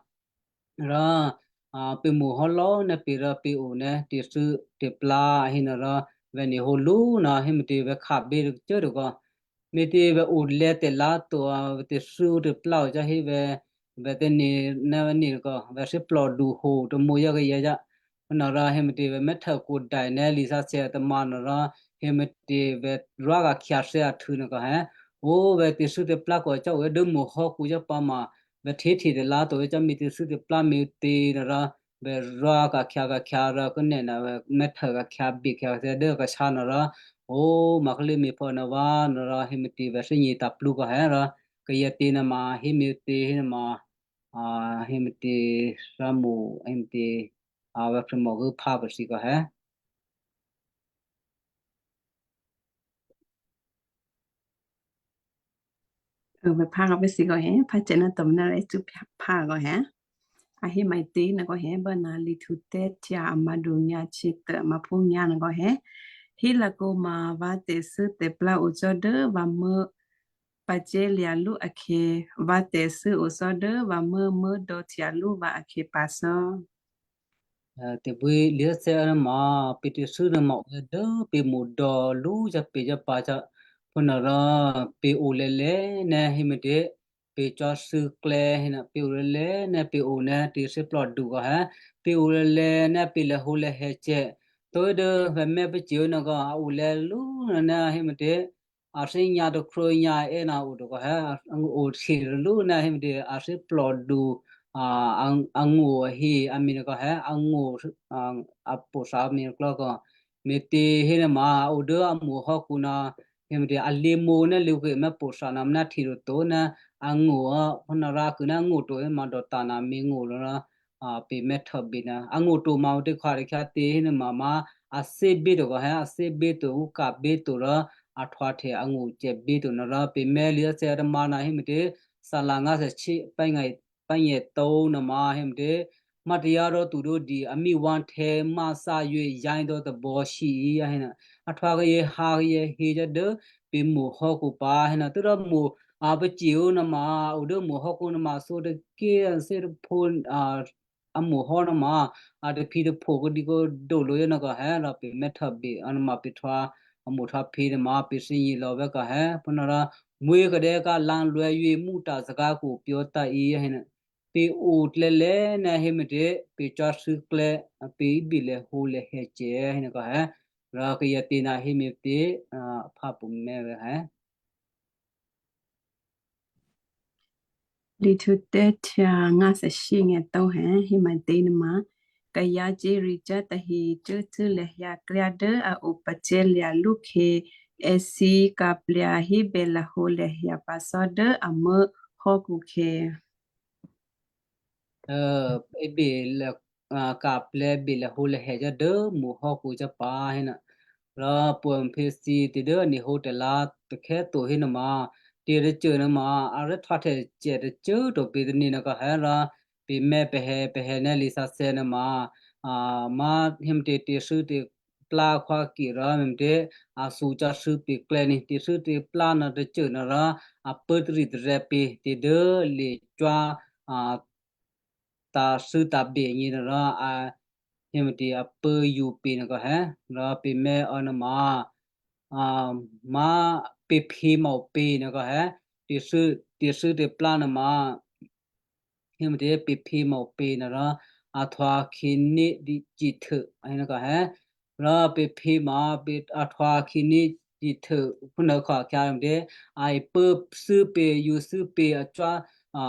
ရ အာ ပီမုၢ်ဟီၣ်လီၤနဲပီရ ပီအိၣ်နဲတ့သ့ၣ်တ့ပျါဟဲနရ ဝဲန့ၣ်ဟိလူန ဟဲမတ့ ဝဲခးဘီတကၠိတကီ မ့ၢ်တ့ဝဲအိၣ်လဲတ့လါတိၢ် ဝဲတ့သ့ၣ်တ့ပျါအိၣ်ကျဲဟဲဝဲ ဝဲတ့န့ၣ်နဲဝဲန့ၣ်တကီ ဝဲသ့ၣ်ပျော်ဒူဟိတမူယဲကယဲၢ်ယဲၢ် ဖဲနရ ဟဲမတ့ ဝဲမဲထၢၣ်ကူဒဲးနဲ လီသးစဲအတမးနရ ဟဲမတ့ ဝဲရွါကၢ်ခၠါသ့ၣ်အထုးနကဟဲ အိၣ်ဝဲတ့သ့ၣ်တ့ပျါကိးကျဲအိၣ်ဝဲဒၢမုၢ်ဟီၣ်ကူကၠပာ်မး ဝဲထံထံတ့လါတိၢ်ဝဲကျဲမ့ၢ်တ့သ့ၣ်တ့ပျါမ့ၢ်တ့နရ ဝဲရွါကၢ်ခၠါကၢ်ခၠါရ ကနဲၣ်နဝဲမဲထၢၣ်ကၢ်ခၠါဘီခၠါသ့ၣ်ဒၢကဆါနရ အိၣ်မးကလံမ့ၢ်ဖဲနဝဲ နရ ဟဲမတ့ ဝဲသ့ၣ်ညေတၢ်ပျူကဟဲရ ကယဲၢ်တ့နမး ဟဲမတ့ ဟဲနမး အာ ဟဲမတ့ သရၣ်မုၣ် ဟဲမတ့ အာ ဝဲခရံာ်မီၢ်ဂုဖါပသံကဟဲ အဝဲဖါကပသံကဟဲ ဖါကျဲနတမနရ သူဖါကဟဲ အဟဲမတ့နကဟဲ ဘၣ်နၤလီထူတဲထၠၣ်အမၤဒုးညါ ဆံတၢ်အမၤဖူညါနကဟဲ ဟဲလၢကိးမး ဝဲတ့သ့ၣ်တ့ပျါအိၣ်ကျဲဒၢ ဝဲမုၢ် ပၢ်ကျဲလၢလူအခံ ဝဲတ့သ့ၣ်အိၣ်ကျဲဒၢ ဝဲမုၢ်မုၢ်ဒီးထၠၣ်လူဝဲအခံပာ်သီ တဘီလီသးစဲနမး ပီတ့သ့ၣ်နမးအိၣ်ဒၢပီမုၢ်ဒီးလူယဲၢ်ပီယဲၢ်ပၢ် ဖဲနရ ပီအိၣ်လဲလဲနဲ ဟဲမတ့ ပီကျဲသ့ၣ်ကျဲဟဲန ပီအိၣ်လဲလဲနဲ ပီအိၣ်နဲတ့သ့ၣ်ပျော်ဒူကဟဲ ပီအိၣ်လဲလဲနဲ ပီလဲၤဟိလဲၤဟဲကျဲ တိၢ်ဒၢ ဝဲမဲပစံးနက အအိၣ်လဲလူနနဲ ဟဲမတ့ အသ့ၣ်ညါတခရူညါအဲၣ်နၤအိၣ်တကဟဲ အအိၣ်ထံတလူနဟဲမတ့ အသ့ၣ်ပျော်ဒူ အငိုၣ်အဟံၣ်အမံၤနကဟဲ အငိုၣ် အပိၢ်သးမံၤကျီကီ မ့ၢ်တ့ဟဲနမး အအိၣ်ဒၢအမုၢ်ဟီၣ်ကူနၤ ဟဲမတ့ အလံမူနဲလံက့မဲပိၢ်သးနၤမနထံၣ်တတိၢ်နဲ အငိုၣ် ဖဲနရ ကုၢ်နဲငိုၣ်တိၢ်ဟဲမးဒီးတၢ်နၤမ့ၢ်ငိုၣ်လီၤ ပီမဲထၢၣ်ဘီနၤ အငိုၣ်တိၢ်မးဝဲတခွါတခွါတ့ဟဲနမးမး အသ့ၣ်ဘီတိၢ်ကဟဲ အသ့ၣ်ဘီတိၢ် အူကၣ်ဘီတိၢ်လီၤ အထွါထီၣ်အငိုၣ်ကျဲဘီတိၢ်နရ ပီမဲလီသးစဲတမးနဟဲမတ့ စလၢငါးဆယ်ဆံ ပညဲတိၢ်နမး ဟဲမတ့ မတရားသောသူတို့သည် အမိန့်ဝမ်းထဲမှစ၍ ရိုင်းသောသဘောရှိ၏ ဟဲန အထွါကယဲၢ်ဟါကယဲၢ်ဟဲကျဲဒၢ ပီမုၢ်ဟီၣ်ကူပာ်ဟဲန တုၤဒီးမုၢ် a pacye ó nuôma, a o dố mo̤hò́kǔ nuôma, a sǒtaké̤, a thè́htòphǒ, a, a mo̤hò́ nuôma, a taphǐ taphǒ kadǐ kǒdǒ lǒ yó nuôkò hé, rò pè mè́htòbè, a nuôma pè htwǎ, a mo̤ htwǎ phe nuôma, pè thǐnye lò̌ vè́ kò hé, phúnuôrò, mwi̤ kadè̌ ka lǎ̤ luô̌ yě mú ta zagǎ kò pyǒ̤ ta i hé, pè o tlè̌lè̤ ná hé me̤tě, pè cò́ thû́klè́, pè íbè lèhǒlèhè cè hé nuôkò hé, rò kayǎ tě ná hé me̤tě, a, phá pumè́ vè́ hé. Lǐhtû̌tè̤́htyǎ ngá thashyěnyě̤tǒ hé, hé matěnuôma, kayǎ cyě̤ricyá̤ tahe cuốcû́ lahyǎ klyá dố a o pacè̤̌lya̤ lǔkhyě, èthǐ ka̤plya̤ hébè lahǒlahya pǎ cò́ dố a muố̤ hò́kǔkhyě. Ê, ê bè lè-, a, ka̤plya̤ bè lahǒlahya cò́ dố mo̤hò́kǔ cò́ pǎ hénuô. Rò puô̤phyěthyě tè̤ dố a nihǒ tè̤lǎ takhè́ to hénuôma, tè̤tôcô nuôma, a rè́htwǎhtya cè tôcô꤮ to pě tônyě nuôkò hé rò, pè mè́ pè̤hè, pè̤hè ná lisǎsè̌ nuôma, a, má̤ héme̤tě tè̤thû́ tè̤plá khwákè rò me̤tě, a thǔ cò́ thû́ pě klè̌ ni, tè̤thû́ tè̤plá nuôtôcô nuô rò, a pố̤ tari̤tarè̤̌ pě tè̤ dố lè cò́, a, tǎ̤thû́ tǎ̤bè agně nuô rò a héme̤tě a pố̤ yǒ pě nuôkò hé, rò pè mè́ ò nuôma, a, má̤ pě phe ma o pě nuôkò hé, tè̤thû́, tè̤thû́ tè̤plá nuôma, héme̤tě pě phe ma o pě nuô rò, a htwǎ khyěné̤ dǐ cihtû, a hé nuôkò hé, rò pě phe ma pě a htwǎ khyěné̤ cihtû, phúnuô khò a khyǎ me̤tě, a ipố̤ thû́ pě, yǒ thû́ pě, a cò́, a,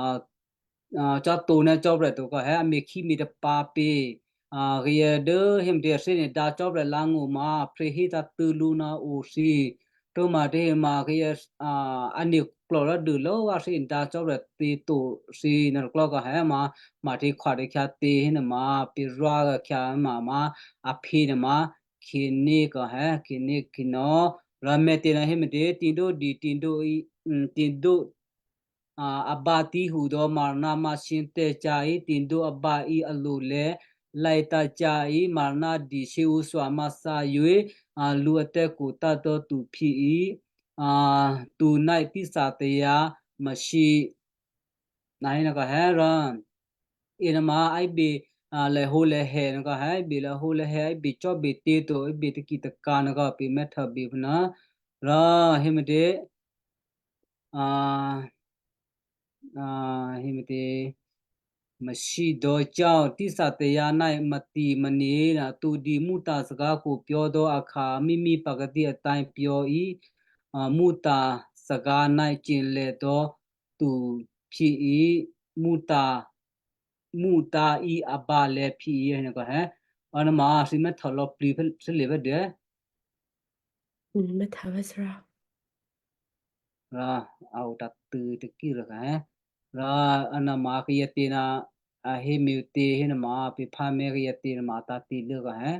a, cò́ to ná cò́prè̤ to kò hé, a me̤khíme̤tapǎ pě, a, kayǎ dố héme̤tě a thè́ ne dǎ cò́prè̤ lǎ̤ngó̤ ma, phrě hé tǎ̤tṳ̂̌ lǔ ná o thǐ, htwǒ ma tahe ma kayǎ, a, a ne̤klò̤ rò dû lố vǎ thè́ ne dǎ cò́prè̤ tě to thǐ nuôtôklò̤ kò hé ma, ma htě khwatè̤khyǎ tě hénuôma, pě rwá khyǎ ma, ma, a phe nuôma, khyěné̤ kò hé, khyěné̤ khyěnò̌, rò mè̤tě nuô héme̤tě, tǐdó dǐ, tǐdó í, mm, tǐdó, a, abǎ tíhu dò̌ marná má̤shyě tè̤cyá̤ í, tǐdó abǎ í alulé, lětǎ̤cyá̤ í, marná dǐ shyěǔthwa má̤thǎ yuě, a, lǔ atè̤kotá dò̌ tuphí í, a, tuná̤ títhǎtayǎ, mashyě, na hé nuôkò hé rò, inuôma a ibè, a, lèhǒlèhè nuôkò hé, ibè lèhǒlèhè, ibè cò́bè tě to, ibè takitaka nuôkò pè mè́htòbè phúnuô. Rò héme̤tě, a, a, héme̤tě, mashyě dò̌cyá̤ títhǎtayǎ ná mati mani, a, tu dǐ mú ta zagǎ kò pyǒ̤ dò̌ a kha mímí pǎ kadí a tǎ̤ pyǒ̤ í, a, mú ta zagǎ ná cile̤ dò̌ tuphí í, mú ta, mú ta í abǎ lè̌phí í, nuôkò hé. Ò nuôma thǐ mè́htò lò̌plǐ phú-, phúlye̤ vè́ dû. Mm, mè́htò vè́ thǐ rò. Rò a o tǎ̤tṳ̂̌ takí rò kha, hé. Rò a nuôma kayǎ tě nuô, a hé me̤tě hénuôma, pè phá mè́ kayǎ tě nuôma a tǎ̤tě lố kha, hé.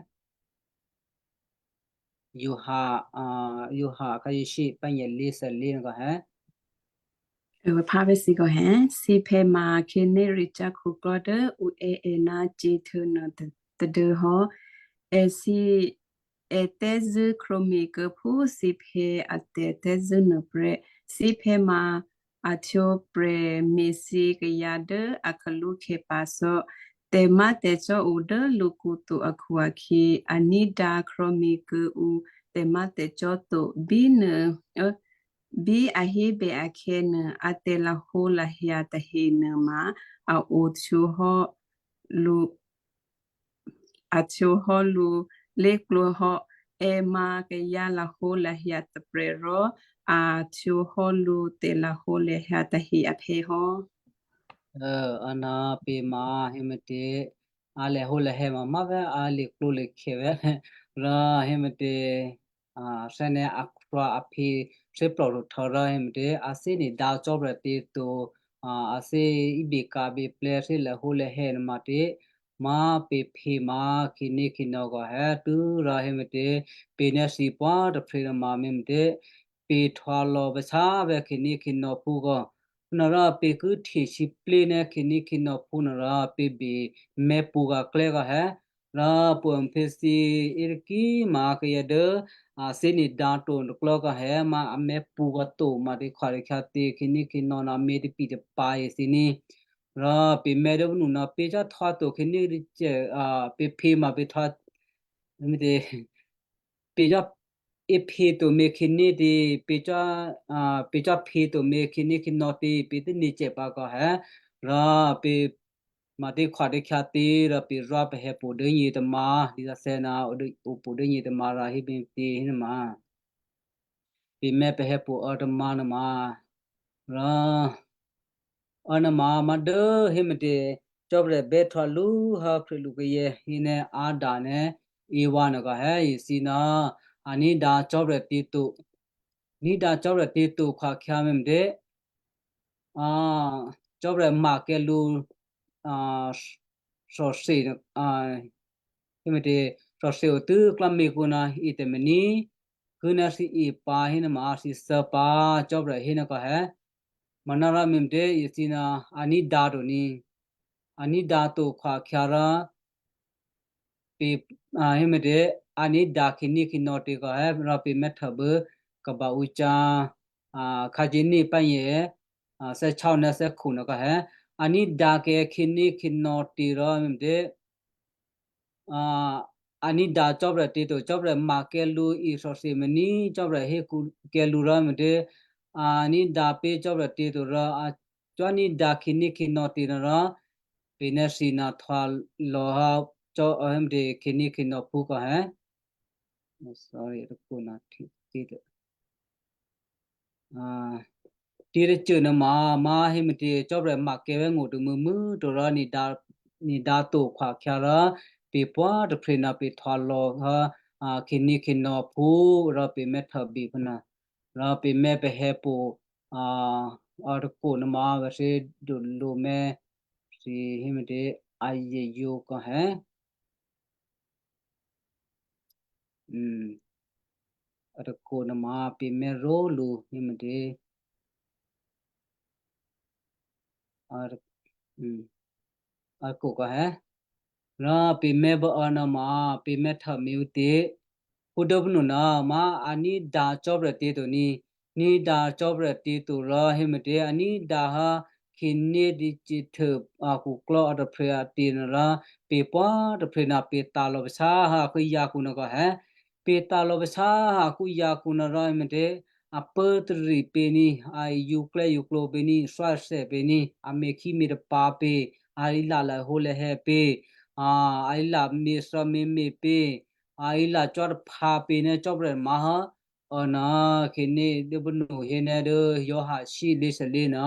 Yuha, a, Yuha akhǎ yěshyé pányèlé thèlé nuôkò hé. Ê, vǎ phá vè́ thǐ kò hé, thǐphè̌ ma khyěné̤ ricyá̤ khuklò́ dố ǔ è́ è ná Ce̤htuô̌ nuô tadû hò́. Èthǐ è tè̤zṳ̂́ krwǒme̤ kuô̌ phú thǐphè̌ a tè̤tè̤zṳ̂́ nuôprè́. Thǐphè̌ ma a htwǒ prè̤me̤thyě kayǎ dố a kalúkhè̌ pǎ cò́. Tè̤má̤tè̤cò́ o dố lǔkǔ to akhu-akhyě, a ní̤dǎ krwǒme̤ kuô̌ǔ tè̤má̤tè̤cò́ to. Bínuô, ơ, bí a hébè akhè̌nuô, a tè̤lahǒlahya tahe nuôma a o htwǒhò́ lǔ, a htwǒhò́ lǔ lé̤klǒ hò́. È ma kayǎ lahǒlahya tôprè̤ rò a htwǒhò́ lǔ tè̤lahǒlahya tahe aphè̌ hò́. Ê, a nuô pè ma héme̤tě, a lèhǒlèhè ma má̤ vè́, a le̤klǒle̤khè vè́. Rò héme̤tě, a, thè́ nè̤ akhwí aphǐ thè́plòrohtò̌ rò héme̤tě, a thè́ nè̤ dǎ cò́prè̤ tě to, a, a thè́ íbè ka̤bè plè̤̌ thè́ lèhǒlèhè nuôma tě, ma pè phǐ ma khǐné khǐnò̌ kò hé tû́ rò héme̤tě, pè nè̤ thǐ pwá̤ tôphrě nuôma mé̤me̤tě, pè htwǎ lò̌ pachá̤ vè́ khǐné khǐnò̌phú kò. Phúnuôrò pè ki htesiplé nè̤ khǐné khǐnò̌phú nuôrò pè bè mè̤pṳ̌ aklè̌ kò hé. Rò pwǒ̤ phěthyě yětôkí ma kayǎ dố a thè́gně dǎ to tôklò̤́ kò hé ma a mè̤ pṳ̌ kò to ma tè̤khwatè̤khyǎ tě khǐnékhǐnò̌ ná a mè̤ tapic tapa̤ e thǐ ní. Rò pè̤ mè̤ dố pǔnuô ná pě̤ cò́ htwǒ to khǐné, a, pě̤ phě ma pě̤ htwǒ, pě̤ cò́, pě̤ phě to mè̤ khǐné tě, pě̤ cò́, a, pě̤ cò́ phě to mè̤ khǐnékhǐnò̌ tě, pě̤ thè́gně cè pǎ kò hé. Rò pě̤ ma tè̤khwatè̤khyǎ tě rò pě̤ rwá pè̤ hè̌pṳ dố nyětômǎ, dǐtǎ̤thè̌ ná o dố, opṳ dố nyětômǎ rò hé bětě hénuôma, pě̤ mè̤ pè̤ hè̌pṳ ô̌tômǎ nuôma. Rò ô̌ nuôma, ma dố héme̤tě, Cò́marya bè́htwǒ lǔ hò́ Krístu kayǎ héné Adam né Eva nuô kò hé, èthǐ ná a ní̤dǎ Cò́marya tě to, ní̤dǎ Cò́marya tě to khwakhyǎ me̤ me̤tě, a, Cò́marya makyǎ lǔ, a, thòthè, a, héme̤tě, thòthè o tû́ klò́myěkhu ná e tè̤me̤ní, ki ná thǐ e pǎ hénuôma thǐ thè́ pǎ, Cò́marya hé ná kò hé. Manárò me̤me̤tě èthǐ ná a ní̤dǎ to ní, a ní̤dǎ to khwakhyǎ rò pě̤, a, héme̤tě, a ní̤dǎ khǐnékhǐnò̌ tě kò hé, rò pě̤ mè̤ htòbû̌ kaba ǔ cyá̤, a, khǎcě̤ní pányě̤, a, thè́htyěsè̌ ná thè́hkho nuô kò hé, a ní̤dǎ kè́ khǐnékhǐnò̌ tě rò me̤me̤tě, a, a ní̤dǎ Cò́marya tě to, Cò́marya makyǎ lǔ e thòthè me̤ní, Cò́marya hékyǎ lǔ rò me̤tě, a ní̤dǎ pé̤ Cò́marya tě to rò a cò́ ní̤dǎ khǐnékhǐnò̌ tě nuô rò pě̤ ná thǐ ná htwǒ lò̌ hò́ cò́, a, héme̤tě, khǐnékhǐnò̌ phú kò hé. Oh, sorry, a tôkho ná htwǒ, a, tě tôcô nuôma, ma héme̤tě Cò́marya makyǎ vè̤́ ngó̤ tômû̌mû̌ to rò ní̤dǎ, ní̤dǎ to khwakhyǎ rò pě̤ pwǒ̤ tôprè̤ ná pě̤ htwǒ lò̌ hò́, a, khǐnékhǐnò̌ phú rò pě̤ mè̤ htòbǐ phúnuô. Rò pě̤ mè̤ pè̤ hè̌pṳ, a, a tôkho nuôma vè̤ thǐ dulǔ mè̤ thǐ héme̤tě a yě yǒ kò hé. Hmm. A tôkho nuôma pě̤ mè̤ ró̤lǔ héme̤tě. A, hmm. A tôkho kò hé. Rò pě̤ mè̤ bǎ ô̌ nuôma pě̤ mè̤ htòbǐ ǔtě. Phú dố pǔnuô ná ma a ní̤dǎ Cò́marya tě to ní, ní̤dǎ Cò́marya tě to rò héme̤tě a ní̤dǎ hò́ khǐné dǐcěhtô akhuklò́ a tôprè̤ a tě nuô rò pě̤ pwǒ̤ tôprè̤ ná pě̤ tǎ lò̌ pè̤ sá hò́ akhwí yǎkhu nuô kò hé. Pě̤ tǎ lò̌ pè̤ sá hò́ akhwí yǎkhu nuô rò héme̤tě a pốtarì pě̤ ní, a yǔklè́ yǔklǒ pě̤ ní, thwáthè pě̤ ní, a me̤khí me̤tôpǎ pě̤, a ilà lahǒ lahè pě̤, a, a ilà me̤thò̌me̤me̤ pě̤, a ilà cò́ taphǎ pě̤ ná Cò́marya má̤ hò́. Ô̌ ná khǐné dố pǔnuô hé ná dố Giovanni shyé lé̤salé ná,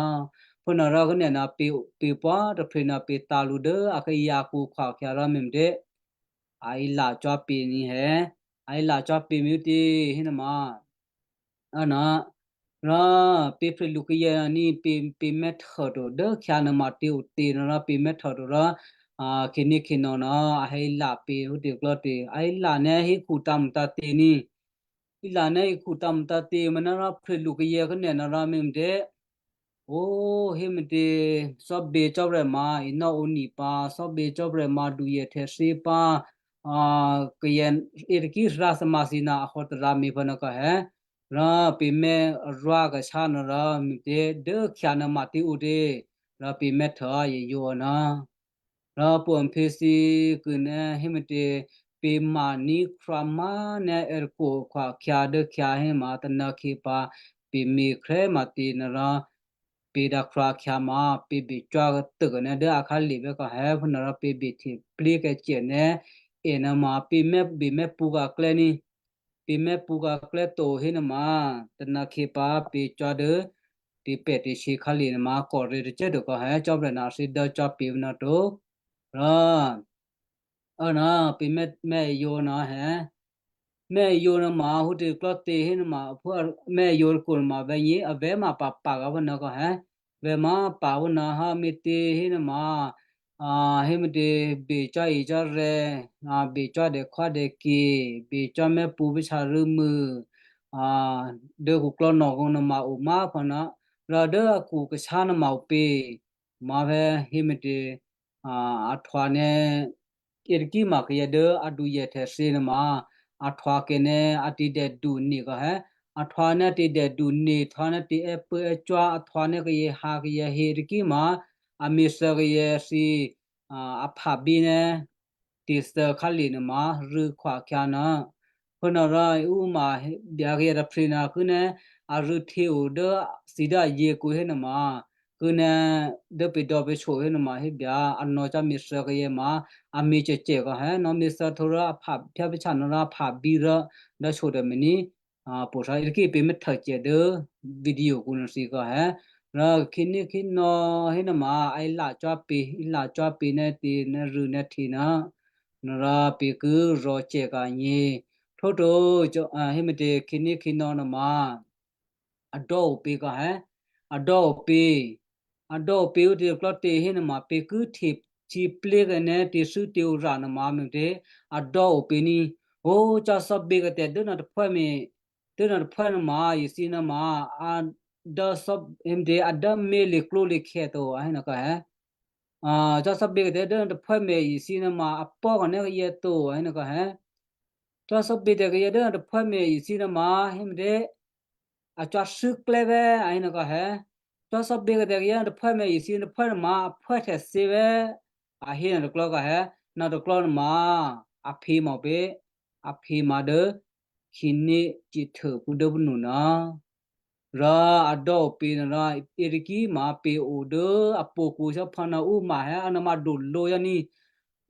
pǔnuôrò khuốnè́ ná pě̤, pě̤ pwǒ̤ tôprè̤ ná pě̤ tǎ lǔ dố akhwí yǎkhu khwakhyǎ rò me̤me̤tě, a ilà cò́ pě̤ ní hé, a ilà cò́ pě̤ mè̤tě hénuôma. Ô̌ ná, rò pě̤ Krístu kayǎ ní pě̤, pě̤ mè̤ htò to dố khyá nuôma tě ǔtě nuô rò pě̤ mè̤ htò to rò, a, khǐnékhǐnò̌ ná a hé ilà pě̤ hò́ tě klò́ tě, a ilà ná hé khu tǎ̤mṳ tǎ̤tě ní. Ilà ná hé khu tǎ̤mṳ tǎ̤tě manárò Krístu kayǎ khuốnè́ nuô rò me̤me̤tě. Ó, héme̤tě, cò́bě Cò́marya má̤ inò́ ǒni pǎ, cò́bě Cò́marya má̤ duyè htè̌thí pǎ, a, kayǎ yětôkí rǎ tômǎ thǐ ná a hǒ tarǎ me̤ pǎ nuô kò hé. Rò pě̤ mè̤ rwá kashá nuô rò me̤tě dố khyá nuôma tě ǔtě, rò pě̤ mè̤ htò yě yǒ ná. Rò pwǒ̤ phěthyě kuô̌ ná héme̤tě pě̤ maní̤ khrwámá ná ètôkho khwakhyǎ dố khyá héma tônǎkhyě pǎ pě̤ me̤ khrè́ ma̤tě nuô rò pě̤ dǎ khrwákhyǎ ma pě̤ be̤ cò́ tôkuô ná dố akhǎlè bè́ kò hé phúnuô rò pě̤ be̤ hteplí kacè ná è nuôma pě̤ mè̤, pě̤ mè̤ pṳ̌ khuklè́ ní. Pě̤ mè̤ pṳ̌ khuklè́ to hénuôma tônǎkhyě pǎ pě̤ cò́ dố tè̤pè̤ tè̤shyě khǎlè nuôma kòryě̤ tôcô꤮ to kò hé Cò́marya ná thǐ dố cò́ pě̤ nuô to. Rò, ô̌ ná pě̤ mè̤, mè̤ yǒ ná hé. Mè̤ yǒ nuôma hǒ tě klò́ tě hénuôma, phú a, mè̤ yǒ tôkho nuôma vè̤́ nyě, a vè̤́ ma pǎ pǎ kò phúnuô kò hé. Vè̤́ ma pǎ phúnuô hé me̤tě hénuôma, a, héme̤tě be̤ cò́ e cò́ rè̤, a, be̤ cò́ dèkhwádèkè, be̤ cò́ mèpṳ̌ písharû̌mû, a, dố khuklò́ nò̌kǔ nuôma o má̤ phúnuô, rò dố a khuklè́ kashá nuôma o pě, ma vè̤́ héme̤tě, a, a htwǒ ná yětôkíma kayǎ dố a duyè tè̤thyě nuôma, a htwa kèné a tǐdèdu ne kò hé, a htwa ná tǐdèdu ne, htwa ná tǐ è́pṳ̂́ è́cwá, a htwa ná kayǎ ha kayǎ he tôkíma, a me̤thû́ kayǎ thǐ, a, a phabí ná tǐthû́ khǎlye̤ nuôma rû̌khwa khyá ná. Phúnuôrò ǔ ma hé, byǎ kayǎ tôprè̤ ná kû̌ ná arû̌ htyě o dố thǐ dố ayěkǔ hénuôma, kû̌ ná dố pè̤dò̌ pè̤sho hénuôma hé byǎ, a nò̌cyá̤ me̤thû́ kayǎ ma, a me̤ cècè kò hé, nò̌ me̤thû́ htwǒ rò a pha phyáphyá nò̌ rò a phabí rò dố sho tômèní, a, po̤ thǎ yětôkí pě mè́ htû̌ cè dố video kǔ nuô thǐ kò hé. Rò khǐné khǐnò̌ hénuôma, a ilacò́ pě, ilacò́ pě ná tǐ ná rû̌ ná htyě ná, nuôrò pě kû̌ rò̤cè ka̤nyě. Htwǒto, a, héme̤tě khǐné khǐnò̌ nuôma, a dò́ o pě kò hé, a dò́ o pě, a dò́ o pě ǔ tě klò́ tě hénuôma pě kû̌ hte sǐplé̤ kèné tǐthû́ tě ǔ rà nuôma me̤tě, a dò́ o pě ní. Ó, cò́ thò́bě kètè dố nò̌ tôphuốme̤, dố nò̌ tôphuố nuôma, ithǐ nuôma, a dố thò́-, héme̤tě, a dố mé̤ likló likhè to, a hénuô kò hé. A, cò́ thò́bě kètè dố nò̌ tôphuốme̤ ithǐ nuôma, a pò́ kèné kayǎ to, a hénuô kò hé. Cò́ thò́bě tè̤ kayǎ dố nò̌ tôphuốme̤ ithǐ nuôma, héme̤tě, a cò́ thû́klè́ vé, a hénuô kò hé. Cò́ thò́bě kètè kayǎ nò̌ tôphuốme̤ ithǐ nò̌ tôphuố nuôma, a phuốhtè̌ thyě vé, a hénuô tôklò́ kò hé. Nò̌ tôklò́ nuôma, a phǐ ma pě, a phǐ ma dố khǐné cǐhtuô pṳ́ dố pǔnuô nuô. Rò a dò́ o pě nuôrò, yětôkí ma pě o dố a pokǔ shyáphǎ ná ǔ ma hé a nuôma dolǒ yá ní.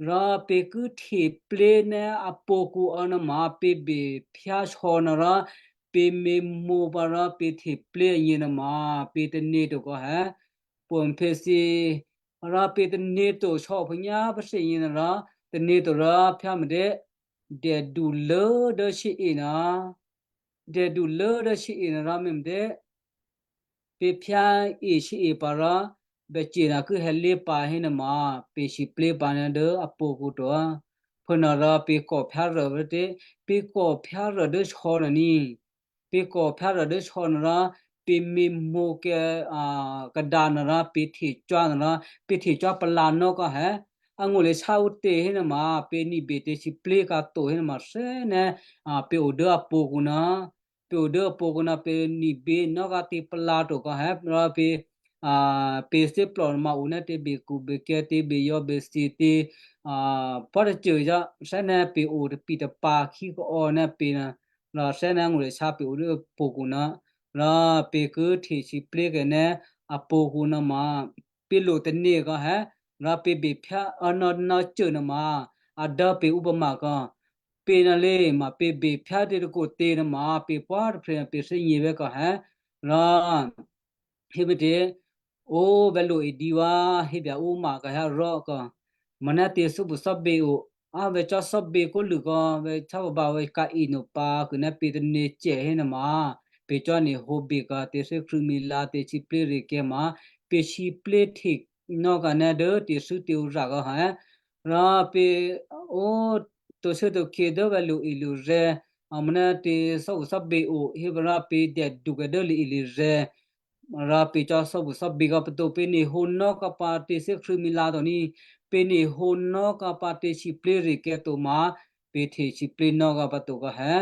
Rò pě kû̌ hteplé̤ ná a pokǔ a nuôma pě bephyá sò̌ nuôrò, pě me̤mǒ pǎ rò pě hteplé̤ agně nuôma pě tane̤ to kò hé. Pwǒ̤mphě thyě, rò pě tane̤ to sò̌ phǎnyá̤ pǎ thǐ agně nuôrò, tane̤ to rò phyáme̤tě, dèdulố dố shyé-e nuô, dèdulố dố shyé-e nuôrò me̤me̤tě, pě phyá-e shyé-e pǎ rò, bècè nuô kû̌ hè̌lé pǎ hénuôma, pě sǐplé̤ pǎ nuô dố a pokǔ to. Phúnuôrò pě kò phyárô vǎtě, pě kò phyárô dố sò̌ nuô ní. Pě kò phyárô dố sò̌ nuôrò, pě me̤mǒ kè, a, kadǎ nuôrò, pě htecò́ nuôrò, pě htecò́ palǎnò́ kò hé. Angó̤ lěsá ǔtě hénuôma, pě nibě tě sǐplé̤ kǎ to hénuôma thè́ ná, a, pě o dố a pokǔ nuô. Pě o dố a pokǔ nuô pě nibě nò́ kǎ tě palǎ to kò hé, rò pě, a, pě thíplò nuôma o ná tě běkuběkyǎ tě běyò̌ běthǐ tě, a, pò́tacô yá, thè́ ná pě o tapi̤ tapa̤ khí kaò̌ ná pě nuô, rò thè́ ná angó̤ lěsá pě o dố a pokǔ nuô, rò pě kû̌ htesǐplé̤ kèné a pokǔ nuôma, pě lo tane̤ kò hé, rò pě bephyá, a, nò̌, nò̌cô nuôma, a dố pě ǔpama kò, pě nuô lě ma pě bephyá tě tôkotě nuôma, pě pwǒ̤ tôprè̤ nuô pě thè́gně vé kò hé, rò, héme̤tě, ó, vè̤ lo-e dǐ wá, hébè ǔ ma kò hé rò kò, mò̌ ná tě thò́buthò́bě o, a, vè̤ cò́ thò́bě kó̤lû kò, vè̤ cábaba vè̤ kǎ-e nuô pǎ, kû̌ ná pě tane̤ cè hénuôma, pě cò́ nè̤ hǒbè kò tě thè́krṳ̂̌mila tě sǐplé̤ rikè̤ ma, pě sǐplé̤ hte nò́ kò ná dố tě thû́ tě ǔ rà kò hé, rò pě ó, to shuốto khyě dố vè̤ lo-e lo rè̤, a, mò̌ ná tě thò́buthò́bě o, hé vè̤ rò pě dèdukè dố lo-e lo rè̤, rò pě cò́ thò́buthò́bě kò pato̤ pě nè̤ hǒ nò́ kò pǎ tě thè́krṳ̂̌mila to ní, pě nè̤ hǒ nò́ kò pǎ tě sǐplé̤ rikè̤ to ma, pě htesǐplé̤ nò́ kò pato̤ kò hé.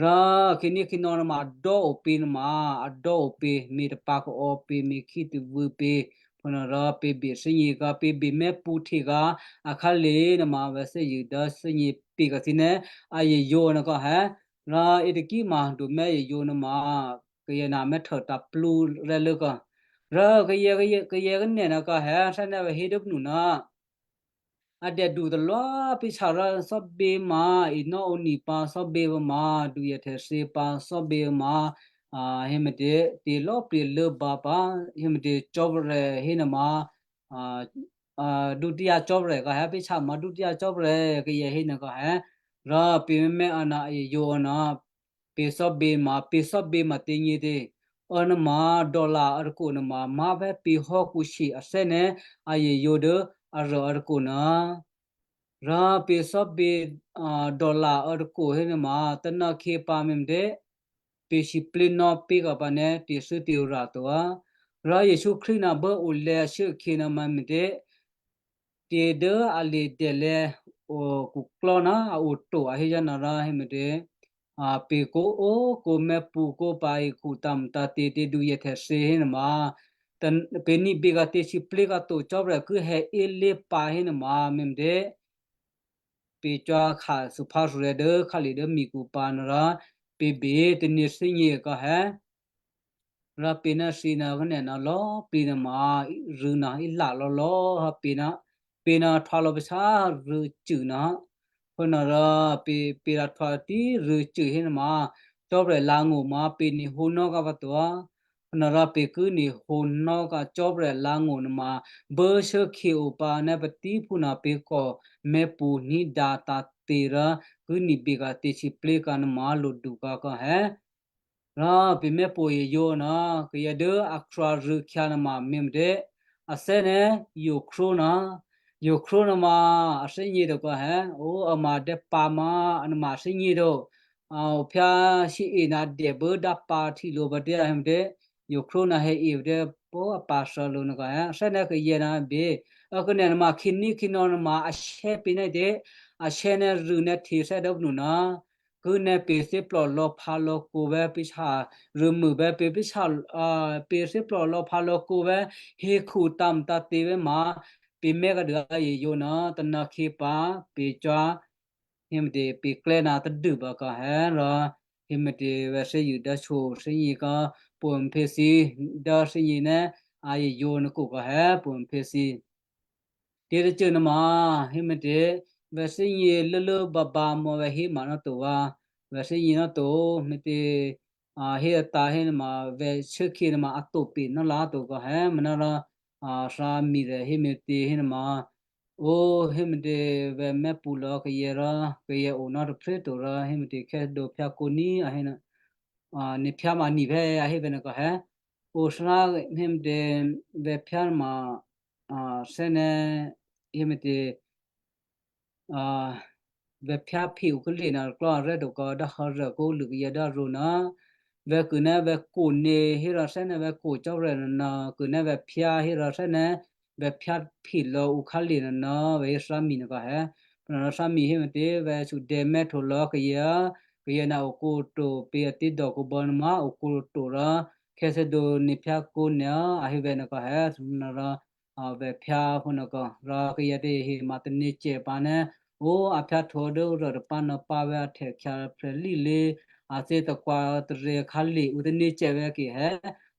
Rò khǐné khǐnò̌ nuôma a dò́ o pě nuôma, a dò́ o pě, me̤ tapa̤ kaò̌ pě, me̤ khí tôvû̌ pě, phúnuôrò pě bè thè́gně kò, pě bè mèpṳ̌ hte kò, akhǎlè nuôma vè̤ thè́zṳ̂ dố thè́gně pě kò thǐ ná, a yěyǒ nuô kò hé. Rò yětôkí ma dumè̤́ yěyǒ nuôma, kayè ná mè̤htô taplú rè́lố kò. Rò kayè, kayè, kayè kanè́ nuô kò hé, thè́ ná vè̤ hé dố pǔnuô ná. A dèdu talwá pě htyarò thò́bě ma, inò́ ǒni pǎ thò́bě pǎ ma, duyè htè̌thyě pǎ thò́bě pǎ ma, a, héme̤tě, tě lò̌ pryě̤ lốbǎ pǎ, héme̤tě cò́vè̌ hénuôma, a, a, dútyá cò́vè̌ kò hé pě htya ma dútyá cò́vè̌ kayè hénuô kò hé. Rò pě mèmè̤́ a ná a yǒ a ná, pě thò́bě ma, pě thò́bě ma tě nyě tě. Ò nuôma dollar a tôkò nuôma, má̤ vè̤́ pě hò́kǔ shi a thè́ ná a yěyǒ dố arô a tôkò nuô. Rò pě thò́bě, a, dollar a tôkò hénuôma, tônòkhyě pǎ me̤me̤tě, pě sǐplé̤ nò́ pě kò pǎ ná tě thû́ tě ǔ rà to á. Rò Jesǔ Krístu ná bố olè̌ ashuốkhyě nuôma me̤tě, tě dố a lè dèlè̤ khuklò́ ná a oto a hé yána rò hé me̤tě, a, pekó̤, ó, kǒ mè́pṳ̌ kǒ pǎ hekhu tǎ̤mutǎ̤tě tě dǔ yěhtèthyě hénuôma, ta-, pè̤ ní̤bè ka̤tě sǐplé̤ ka̤ to Cò́marya ki hè̌ élé̤ pǎ hénuôma, me̤ me̤tě? Pě̤ cò́ kha suphásûrè̤̌ dố khǎlè dố mikǔ pǎ nuôrò, pě̤ bè tane̤ thígně kò hè̌. Rò pě̤ ná thǐ ná khanè́ ná lò̌꤮ plǐ nuôma rû̌ ná ílà lò̌lò̌, pě̤ ná, pě̤ ná htwǎ lò̌ pashá rû̌cû ná. Phúnuôrò pě̤, pě̤ rǎ htwǎ tí rû̌cû hénuôma, Cò́marya lǎ̤ngó̤ ma pě̤ ní̤hǒnò́ kǎ pǎ to. Phúnuôrò pě̤ ki ní̤hǒnò́ kǎ Cò́marya lǎ̤ngó̤ nuôma, bố shuốkhye o pǎ ná patíphú ná pě̤ kò mè́pṳ̌ ní̤dǎ tǎ̤tě rò ki ní̤bè ka̤tě sǐplé̤ ka̤ nuôma lodu ka̤ kò hè̌. Rò pě̤ mè́pṳ̌ yǒ ná kayǎ dố a krwǎ rû̌khyǎ nuôma me̤ me̤tě? A thè́ ná yǒ khró ná, yǒ khró nuôma a thè́gně to kò hè̌, ó, a ma dè̌ pǎ ma, a nuôma a thè́gně to. A ophyá shyé-e ná dèbố dǎ pǎ htǐ lǒ pǎ tě a hé me̤tě? Yǒ khró ná hè̌-e pǎ tě pó a pǎ thǎ lǒ nuô kò hè̌, a thè́ ná kayǎ ná bě. A khanè́ nuôma khǐnékhǐnò̌ nuôma a shè́ pě̤ ná tě, a shè́ ná rû̌ ná htǐ thè́ dố panu ná. Ki nè̌ pě̤ thíplò̤ lò̌ pha lò̌ kǒ vè̤́ pě̤ shyá, rû̌mû vè̤́ pě̤ pě̤ shyá, a, pě̤ thíplò̤ lò̌ pha lò̌ kǒ vè̤́ hekhu tǎ̤mutǎ̤tě vè̤́ ma, pě̤ mè́ kǎ dû a yě yǒ ná, tônà khyě pǎ, pě̤ cò́, hé me̤tě pě̤ klè́ ná tadû pǎ kò hè̌ rò, hé me̤tě vè̤́ thè́zṳ̂ dố shyoshyé kò, pwǒ̤ mphě thǐ, dố thè́zṳ̂ ná, a yě yǒ nuôkǔ kò hè̌, pwǒ̤ mphě thǐ. Tě tôcô nuôma, hé me̤tě, vè̤́ thè́gně lốlố babǎ mò̌ vè̤́ hé ma ná to vǎ, vè̤́ thè́gně ná to, me̤tě, a, hé atǎ̤ hé nuôma, vè̤́ shuốkhye nuôma a tǒ pě̤ ná lǎ to kò hè̌, manárò, a, thǎ mi rè hé me̤tě hé nuôma, ó, hé me̤tě, vè̤́ mè́pṳ̌ lò̌ kayǎ rò, kayǎ o ná tôphrè́ to rò, hé me̤tě khyádo phyákǒ ní, a hé nuô, a, nè̤ phyá ma ni vè̤́ a hé vè̤́ nuô kò hè̌, o thárá hé me̤tě, vè̤́ phyá nuôma, a, thè́ ná, hé me̤tě, a, vè̤́ phyá phi o kálye̤ ná klò́ arè́ to kò dố hò́rû kó lṳ̂ kayǎ dố arǒ ná, vè̤́ kû ná vè̤́ kǒ nè̌ hé rò thè́ ná vè̤́ kǒ Cò́marya nuô ná, kû ná vè̤́ phyá hé rò thè́ ná vè̤́ phyá phi lò̌ ǔ khǎlye̤ nuô ná, vè̤́ hé thárá mi nuô kò hè̌. Phúnuôrò thárá mi hé me̤tě, vè̤́ sudè̌ mè́htǒ lò̌ kayǎ, kayǎ ná okǒ to pě̤ a tídò̌ kǒbò́ nuôma okǒ to rò, khyáthè́dǒ nè̤ phyákǒ nè̌, a hé vè̤́ nuô kò hè̌, phúnuôrò, a, vè̤́ phyá phúnuô kò, rò kayǎ tahe ma tane̤ cè pǎ ná, ó, a phyáhtǒ dố rò̤tapá nò̌pá vè̤́ a htè̌ khyǎ phrèlílé, a thǐ takwǎ tarè̤ khǎlye̤ ǔ tane̤ cè vè̤́ ke hè̌,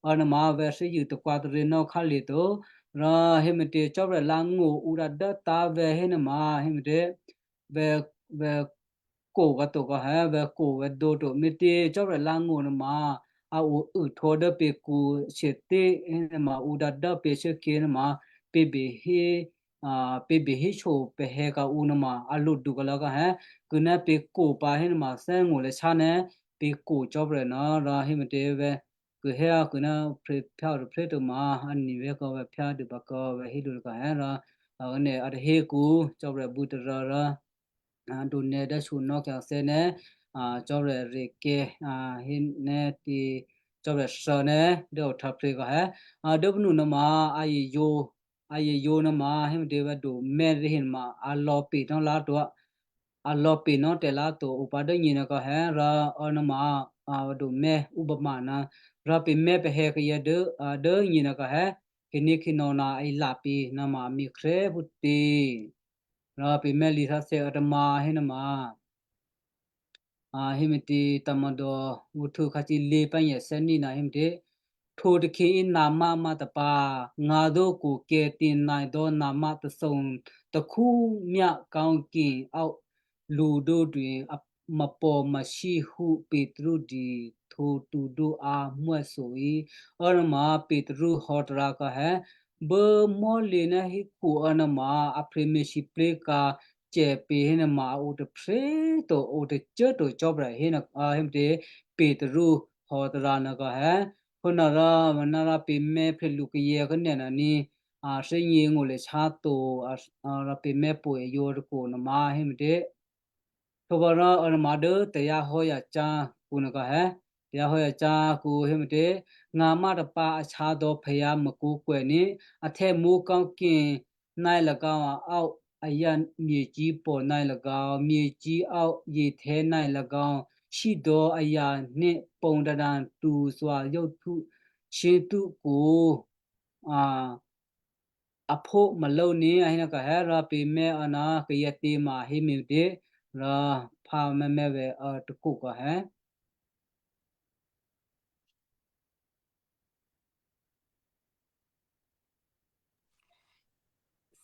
a nuôma vè̤́ thè́zṳ̂ takwǎ tarè̤ nò̌ khǎlye̤ to, rò hé me̤tě Cò́marya lǎ̤ngó̤ ǔ dǎ dố tǎ̤ vè̤́ hé nuôma, hé me̤tě, vè̤́, vè̤́ kǒ vǎ to kò hè̌, vè̤́ kǒ vǎ dǒ to, me̤tě Cò́marya lǎ̤ngó̤ nuôma, a o uhtǒ dố pě̤ kǔ sheté, hé nuôma ǔ dǎ dố pě̤ shuốkhye nuôma, pě̤ bè hé, a, pě̤ bè héso pè̤ hè̌ kǎ ǔ nuôma, a lodu kò lò̌ kò hè̌, kû ná pě̤ kǒ pǎ hé nuôma thè́ngó̤ lè shá ná, pě̤ kǒ Cò́marya nuô, rò hé me̤tě vè̤́, kû hé a kû ná phrě phyá o tôphrè́ to ma, a ni vè̤́ kò vè̤́ phyá dû pǎ kò vè̤́ hé lǔ kò hè̌ rò, a, nè̤ a tahé kǔ, Cò́marya bû tarò̤ rò, a, dǒ nè̌ dố shyonò́ khyǎthè́ nè̌, a, Cò́marya rè̤kè̤, a, hé nè̌ ti, Cò́marya thè̌ nè̌ dố ohtǎ phrě kò hè̌, a, dố panu nuôma, a yě yǒ, a yě yǒ nuôma, hé me̤tě vǎ dǒ mè́ rèhé nuôma, a lò̌ pě nò́ láto, a lò̌ pě nò́ tè̤ láto, o pǎ dố nyě nuô kò hè̌, rò, a, nuôma, a, vǎ dǒ mè́, ǔ bǎ ma ná, rò pě mè́ pè̤ hè̌ kayǎ dố, a, dố nyě nuô kò hè̌, khǐnékhǐnò̌ ná a ilà pě, nuôma a mi khrè́ phútě. Rò pě mè́ lǐ thǎthè̌ a tamǎ hé nuôma, a, hé me̤tě tamòdò, ǔhtǔ khǎcilě pányèsè́ní ná hé me̤tě, htwǒ takhyě í nǎ má má tapǎ, ngǎ dố kukè̤ ti nai dò́ nǎ má tathǒ, takhú myá kǎókè, ao, lǔ dǒdwe, a, mapò masí hú Petru di, htwǒ tu dó a mò́so í, a nuôma Petru hò̌ tarǎ kò hè̌, bố mò́lě ná hékhu a nuôma, a phrě mèsǐplé̤ kǎ cè pě hé nuôma a o tôphrè́ to, o tôcô꤮ to Cò́marya hé nuô, a, hé me̤tě, Petru hò̌ tarǎ nuô kò hè̌. Phúnuôrò, manárò pě mè́ phrè́ lǔ kayǎ khanè́ nuô ní, a, thè́gně ngó̤ lè shá to, a, a, rò pě mè́ pwǒ̤ yǒ tôkwo nuôma hé me̤tě. Htwǒ pǎ rò a nuôma dố tè̤yǎ hò́ yǎ cyá̤ kǔ nuô kò hè̌, tè̤yǎ hò́ yǎ cyá̤ kǔ hé me̤tě, ngǎ má tapǎ a shǎ dò̌ phè̌yǎ mèkǔkwè̌ ní, a htè́ mú kǎókè, nai lagǎ a, ao, ayǎ myěcípò̤ náǐ lagǎ, myěcíáu yěhtè̌ náǐ lagǎ, sídò̌ ayǎ hné pǒ̤ tadǎ, tuthwa yóhtú shyětúkǔ, a, aphó maló̤ ní a hé ná kò hé rò pè̤ mè́ a ná kayǎ tě ma a hé me̤tě rò phá mè́mè́ vè̤ a takǔ kò hé.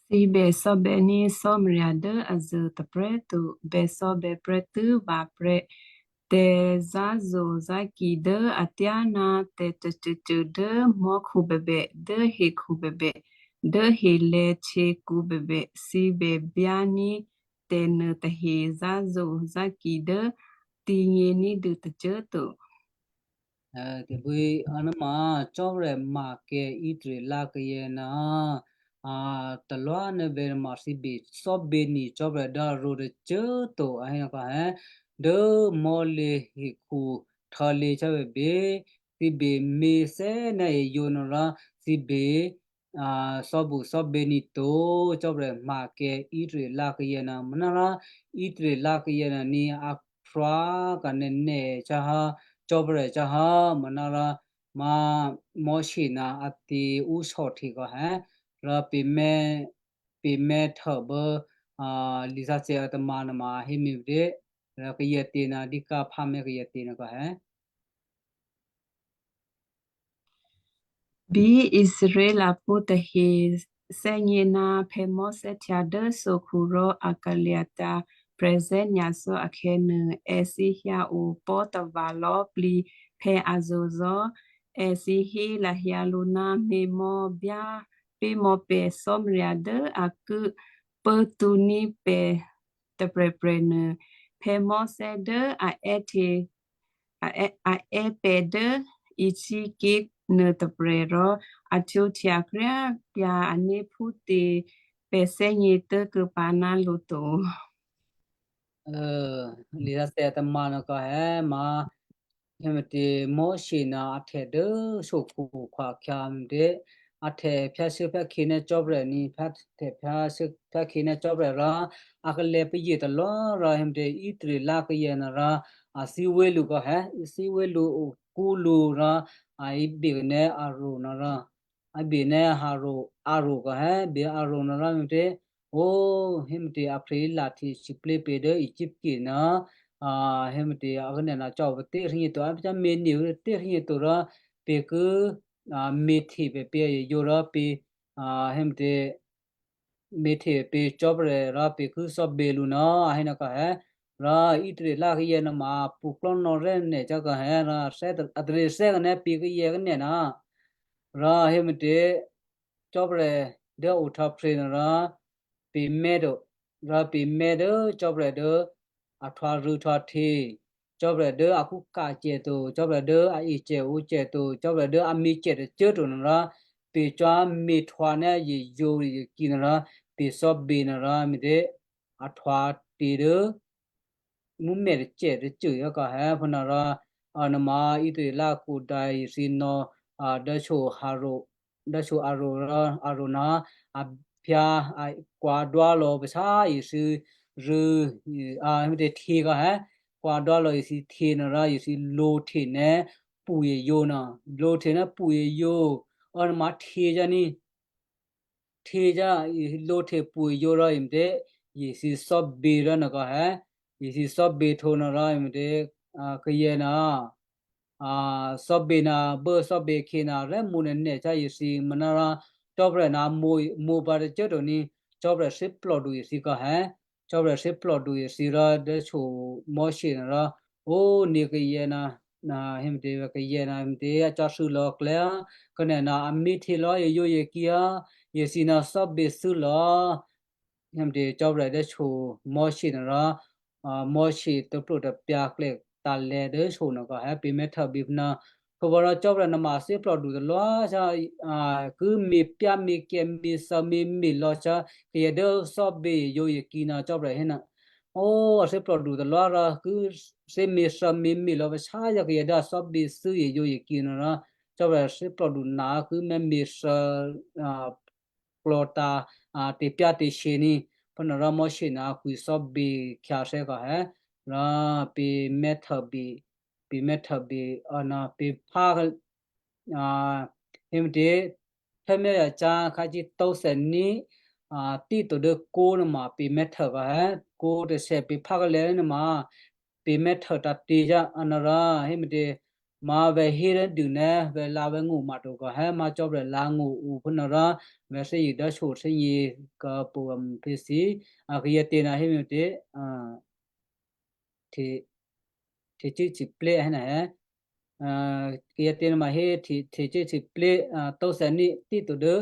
Thǐ bè cò́bè̌ ní Cò́marya dố azuô tôprè̤꤮ to, bè cò́bè̌ prè́tû́ vǎ prè́. Tè̤zǎ̤zo̤zǎ̤ki dố atyáná tè̤tôcôcô dố mò́khu bèbè, dố hekhu bèbè, dố helè̤̌htyěkǔ bèbè, thǐ bè byá ní tè̤nuôtahe zǎ̤zo̤zǎ̤ki dố thǐgně ní̤dû tôcô꤮ to. Tè̤bwí anúma Cò́marya ma kè̤ Israel kayǎ ná a talwá nè̌ vè̤ ma thǐ bè cò́bè̌ ni Cò́marya dố arǒ tôcô꤮ to a hé ná kò hé dố mò́lě hekhu htò̌lě cò́bè̌ bě, thǐ bè me̤thè́ ná èyǒ ná rò thǐ bè a, cò́bucò́bè̌ ní to, Cò́marya ma kè̤ Israel kayǎ ná manárò Israel kayǎ ná ní a phrwá ka̤ nènè chahá, Cò́marya chahá, manárò ma Moshe ná a tě ǔ sòhte kò hé, rò pè̤ mè́, pè̤ mè́ htô bố, a, lisǎsè̌ a tamǎ nuôma a hé me̤ rò kayǎ tě ná dǐkà phá mè́ kayǎ tě ná kò hé. Bí Israelphú tahe thè́gně ná Mosè htya dố thòkhu rò a kalya̤ tǎ̤ prè̤zè̤́ nyacò́ akhè̌nuô, èthǐ hyǎ opò̤́ tava̤ lò̌꤮ plǐ Mosè azozò̤. Èthǐ hé lahyǎ lǔ ná, me̤mò̌ byá pé̤mò̌ pè̤ Cò́marya dố a ki pốtǔ ní̤ pè̤ tôprè̤prè̤ nuô, Mosè dố a è́hte, a è́, a è́ pè̤ dố Egypt ké̤ nuôtôprè̤ rò a htwǒhtya kryá꤮ pyǎ ané̤ phútě pè̤ thè́gně tố̤kuô̌ pǎ ná lǔ to. Lisǎsè̌ a tamǎ nuô kò hé ma, hé me̤tě Mosè ná a htè dố thòkhu khwakhyǎ me̤tě, a htè phyáshû́phyákhyě ná Cò́marya ní, htè phyáshû́ phyákhyě ná Cò́marya rò a kalè̤̌ pazye talwá rò hé me̤tě Israel kayǎ ná rò a thíwé lǔ kò hé, thíwé lǔ okú lǔ rò a ibè kané̤ arǒ ná rò a bè ná arǒ, arǒ kò hé, bè arǒ ná rò me̤tě, ó, hé me̤tě a phrè́ lahthe sǐplé̤ pě dố Egypt ké̤ ná, a, hé me̤tě a kané̤ ná cò́ pè̤ tè̤thè́gně to, a pè̤ me̤ ni tè̤thè́gně to rò pè̤ ki, a, me̤hte pè̤ pě yǒ rò pè̤, a, hé me̤tě me̤hte pě Cò́marya rò pè̤ ki cò́bè̌ lǔ ná a hé ná kò hé. Rò Israel kayǎ nuôma pṳklò́ nò̌rè́ nè̤ cò́ kò hé rò thè́, a taryěsè́ kané̤ pě kayǎ kané̤ ná. Rò hé me̤tě Cò́marya dố ohtò̌phrye̤ nuô rò pè̤ mè́ to, rò pè̤ mè́ dố Cò́marya dố a htwǎ rû̌ htwǎ hte, Cò́marya dố a kúka̤ cè to, Cò́marya dố a ecè ǒcè to, Cò́marya dố a me̤cè tôcô꤮ to nuô rò pè̤ cò́ me̤htwǎ ná yǒ yěkí nuô rò pè̤ cò́bè̌ nuô rò me̤tě a htwǎ tě dố mǔmyá̤ tôcè tôcô yě kò hé phúnuô rò, a, nuôma Israel kudǎ ithǐ nò̌, a, dố shyě arǒ, dố shyě arǒ rò arǒ ná a phyǎ, a, kwa̤dwá lò̌ pashá ithǐ rû̌, a, hé me̤tě hte kò hé, kwa̤dwá lò̌ ithǐ hte nuô rò ithǐ lǒhte ná pwǒ̤ yǒ nuô, lǒhte ná pwǒ̤ yǒ, a, nuôma hte yě ní. Hte yě, lǒhte pwǒ̤ yǒ rò me̤tě, ithǐ cò́bè̌ rò nuô kò hé, ithǐ cò́bè̌ htwǒ nuô rò me̤tě, a, kayǎ ná, a, cò́bè̌ ná bố cò́bè̌ khyě ná rè́mǔ nènè̤ cò́ ithǐ manárò Cò́marya ná mǒ, mǒ pǎ tôcô꤮ to ní, Cò́marya thè́plòdu ithǐ kò hé, Cò́marya thè́plòdu ithǐ rò dố shyě Mosè nuô rò, ó, nè̤ kayǎ ná, ná hé me̤tě kayǎ ná me̤tě a cò́ thû́ lò̌ klè̌, kané̤ ná a me̤hte lò̌ yǒ yěkí, ithǐ ná cò́bè̌ thû́ lò̌. Hé me̤tě Cò́marya dố shyě Mosè nuô rò, a, Mosè tôplǒ tôpyǎ klè̌ talè̌ dố shyě nuô kò hé pè̤ mè́ htô bíphúnuô. Htwǒ rò Cò́marya nuôma thè́plòdu talwá cò́, a, ki me̤pyá̤ me̤kyǎ me̤thû́ me̤me̤ lò̌ cò́ kayǎ dố cò́bè̌ yǒ yěkí nuô Cò́marya hé nuô. Ó, a thè́plòdu talwá rò ki thè́ me̤thû́ me̤me̤ lò̌ pashá yě kayǎ dố a cò́bè̌ thû́ yǒ yěkí nuô rò Cò́marya thè́plòdu ná ki mè́ me̤thû́, a, klò̌tǎ̤, a, tè̤pyá̤ tè̤shyě ní. Phúnuôrò Moshe nuô a kwǐ thò́bǐ khyǎthè́ kò hé, rò pě mè́htôbǐ, pě mè́htôbǐ, a, nò̌ pě phá, a, hé mè̌tě, phè́myáyacyá̤ khácí tǒthèní̤, a, tít to dố kó̤ nuôma pě mè́htô kò hé, kó̤ tôthè pě phá kálè̤̌ nuôma pě mè́htô tǎ̤tě cyá̤, a, nò̌ rò hé mè̌tě, ma vè̤ hé dố dû nè́ vè̤ lǎ vè̤ ngó̤ ma to kò hé, ma Cò́marya lǎ ngó̤ o phúnuôrò vè̤ thè́zṳ̂ dố shyé thè́zṳ̂ kò pô mphěthǐ, a, kayǎ tě nuô hé mè̌tě, a, hte-, htecû́ hte plé̤ hé nuô hé. A, kayǎ tě nuôma hé hte-, htecû́ hte plé̤, a, tǒthèní̤ tít to dố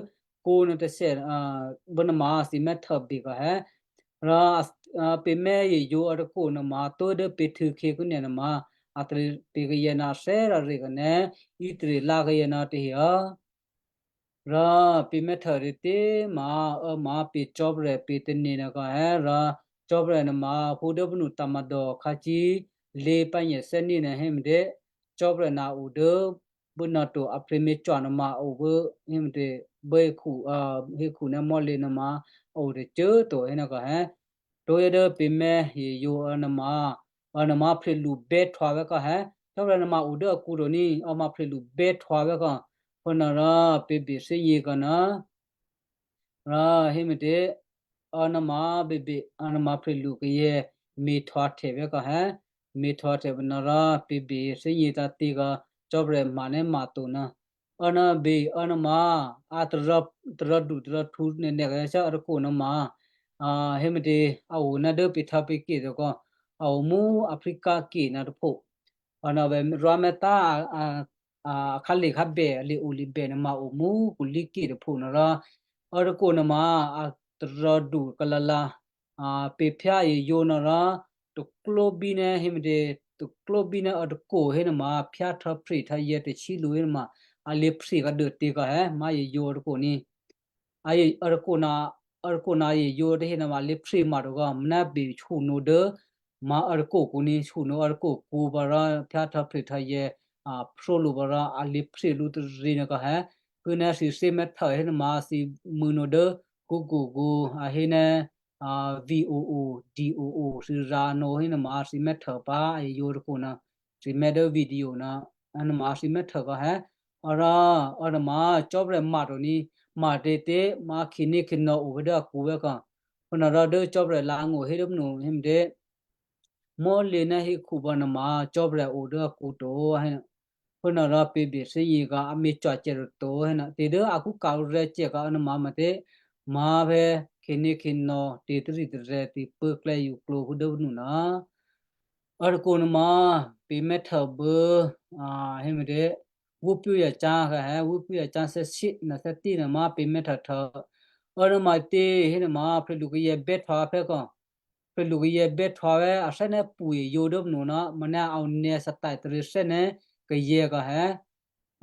kó̤ nuô tôthè, a, bố nuôma thǐ mè́htôbǐ kò hé. Rò, a, a, pě mè́ yǒ a tôkô nuôma tǒ dố pě htû̌ khyě kúnè nuôma a tarí pě kayǎ nuô a thè́ rare kò nè́ Israel lǎ kayǎ nuô tahe hò́. Rò pě mè́htô tě ma, a, ma pě Cò́marya pě tane̤ nuô kò hé, rò Cò́marya nuôma phú dố bínu tǎ̤madò khácí lě pǎnyèthè́ní̤ nuô hé mè̌tě, Cò́marya nuô a o dố bínuô to a pě mè́ cò́ nuôma a o bố hé mè̌tě, bố hekhu, a, hekhu ná mò́lě nuôma a o tôcô꤮ to hé nuô kò hé. Tǒ dố pě mè́ yǒ a nuôma, a nuôma phrèlubè́htwa vè́ kò hé. Cò́marya nuôma o dố akǔ to ní, a ma phrèlubè́htwa vè́ kò. Phúnuôrò pě bè thè́gně kò nuô. Rò hé mè̌tě, a nuôma bèbè, a nuôma phrèlu kayǎ me̤htwa htè vè́ kò hé. Me̤htwa htè phúnuôrò pě bè thè́gně tǎ̤tě kò Cò́marya ma nè́ ma to nuô. A nuô bè, a nuôma, a taròdu taròhtǔ nènè̤ kayǎ a tôkô nuôma, a, hé mè̌tě, a o ná dố pě htǎ pě kè to kò, a o mú Africa kè nuô tôpho. A nuô vè̤ rwámè̤́tá, a, a, a khǎlè khábè, a lè o lè bè nuôma o mú kulí kè tôpho nuôrò, a tôkô nuôma, a taròdu kalala, a, pě phyá yǒ nuôrò, takló bínuô hé mè̌tě, takló bínuô a tôkô hé nuôma phyá htò̌ phrè htò̌ yǎ tôsí lǔ hé nuôma, a lě phrè kǎdû tě kò hé, ma yǒ a tôkô ní. A yě, a tôkô ná, a tôkô ná yǒ tahe nuôma a lě phrè ma to kò, mná bè shyonò̌ dố ma a tôkô kǔ ní, shyonò̌ a tôkô kǔ pǎ rò phyá htò̌ phrè htò̌ yǎ, a, phró lǔ pǎ rò a lě phrè lǔ tôrí nuô kò hé. Kû̌ ná thǐ thè́ mè́htô hé nuôma thǐ mṳ̂̌nò̌ dố Google kǔ, a hé ná, a, V O O, D O O, thǐ rǎnò̌ hé nuôma thǐ mè́htô pǎ, a yǒ tôkô nuô, thǐ mè́ dố video nuô, a nuôma thǐ mè́htô kò hé. A rò, a nuôma Cò́marya ma to ní, ma tě tě, ma khǐné khǐnò̌ o vè́ dố akǔ vè́ kò. Phúnuôrò dố Cò́marya lǎ ngó̤ hé dố mènǔ hé mè̌tě, mò́lě ná hekhu pǎ nuôma Cò́marya o dố akǔ to hé. Phúnuôrò pě bè thè́gně kò a me̤ cò́ cè toto hé nuô, tě dố a kúka̤ rè̤̌ cè kò a nuôma mè̌tě, ma phè̌ khǐné khǐnò̌ tě tarì tarè̤ tě pốklè́ yuklǒ phú dố mènǔ nuô. A tôkô nuôma pě mè́htô bố, a, hé mè̌tě, wúpyó yacyá̤ kò hé, wúpyó yacyá̤ thè́shyé nuô thè́tí nuôma pě mè́htô htô. A nuôma tě hé nuôma phrèlu kayǎ bè́htwa phè́ kò. Phrèlu kayǎ bè́htwa vè́ a thè́ ná pwǒ̤ yǒ dố mènǔ nuô, mná a o nè̌ thè́tǎ̤ tarí thè́ ná kayǎ kò hé.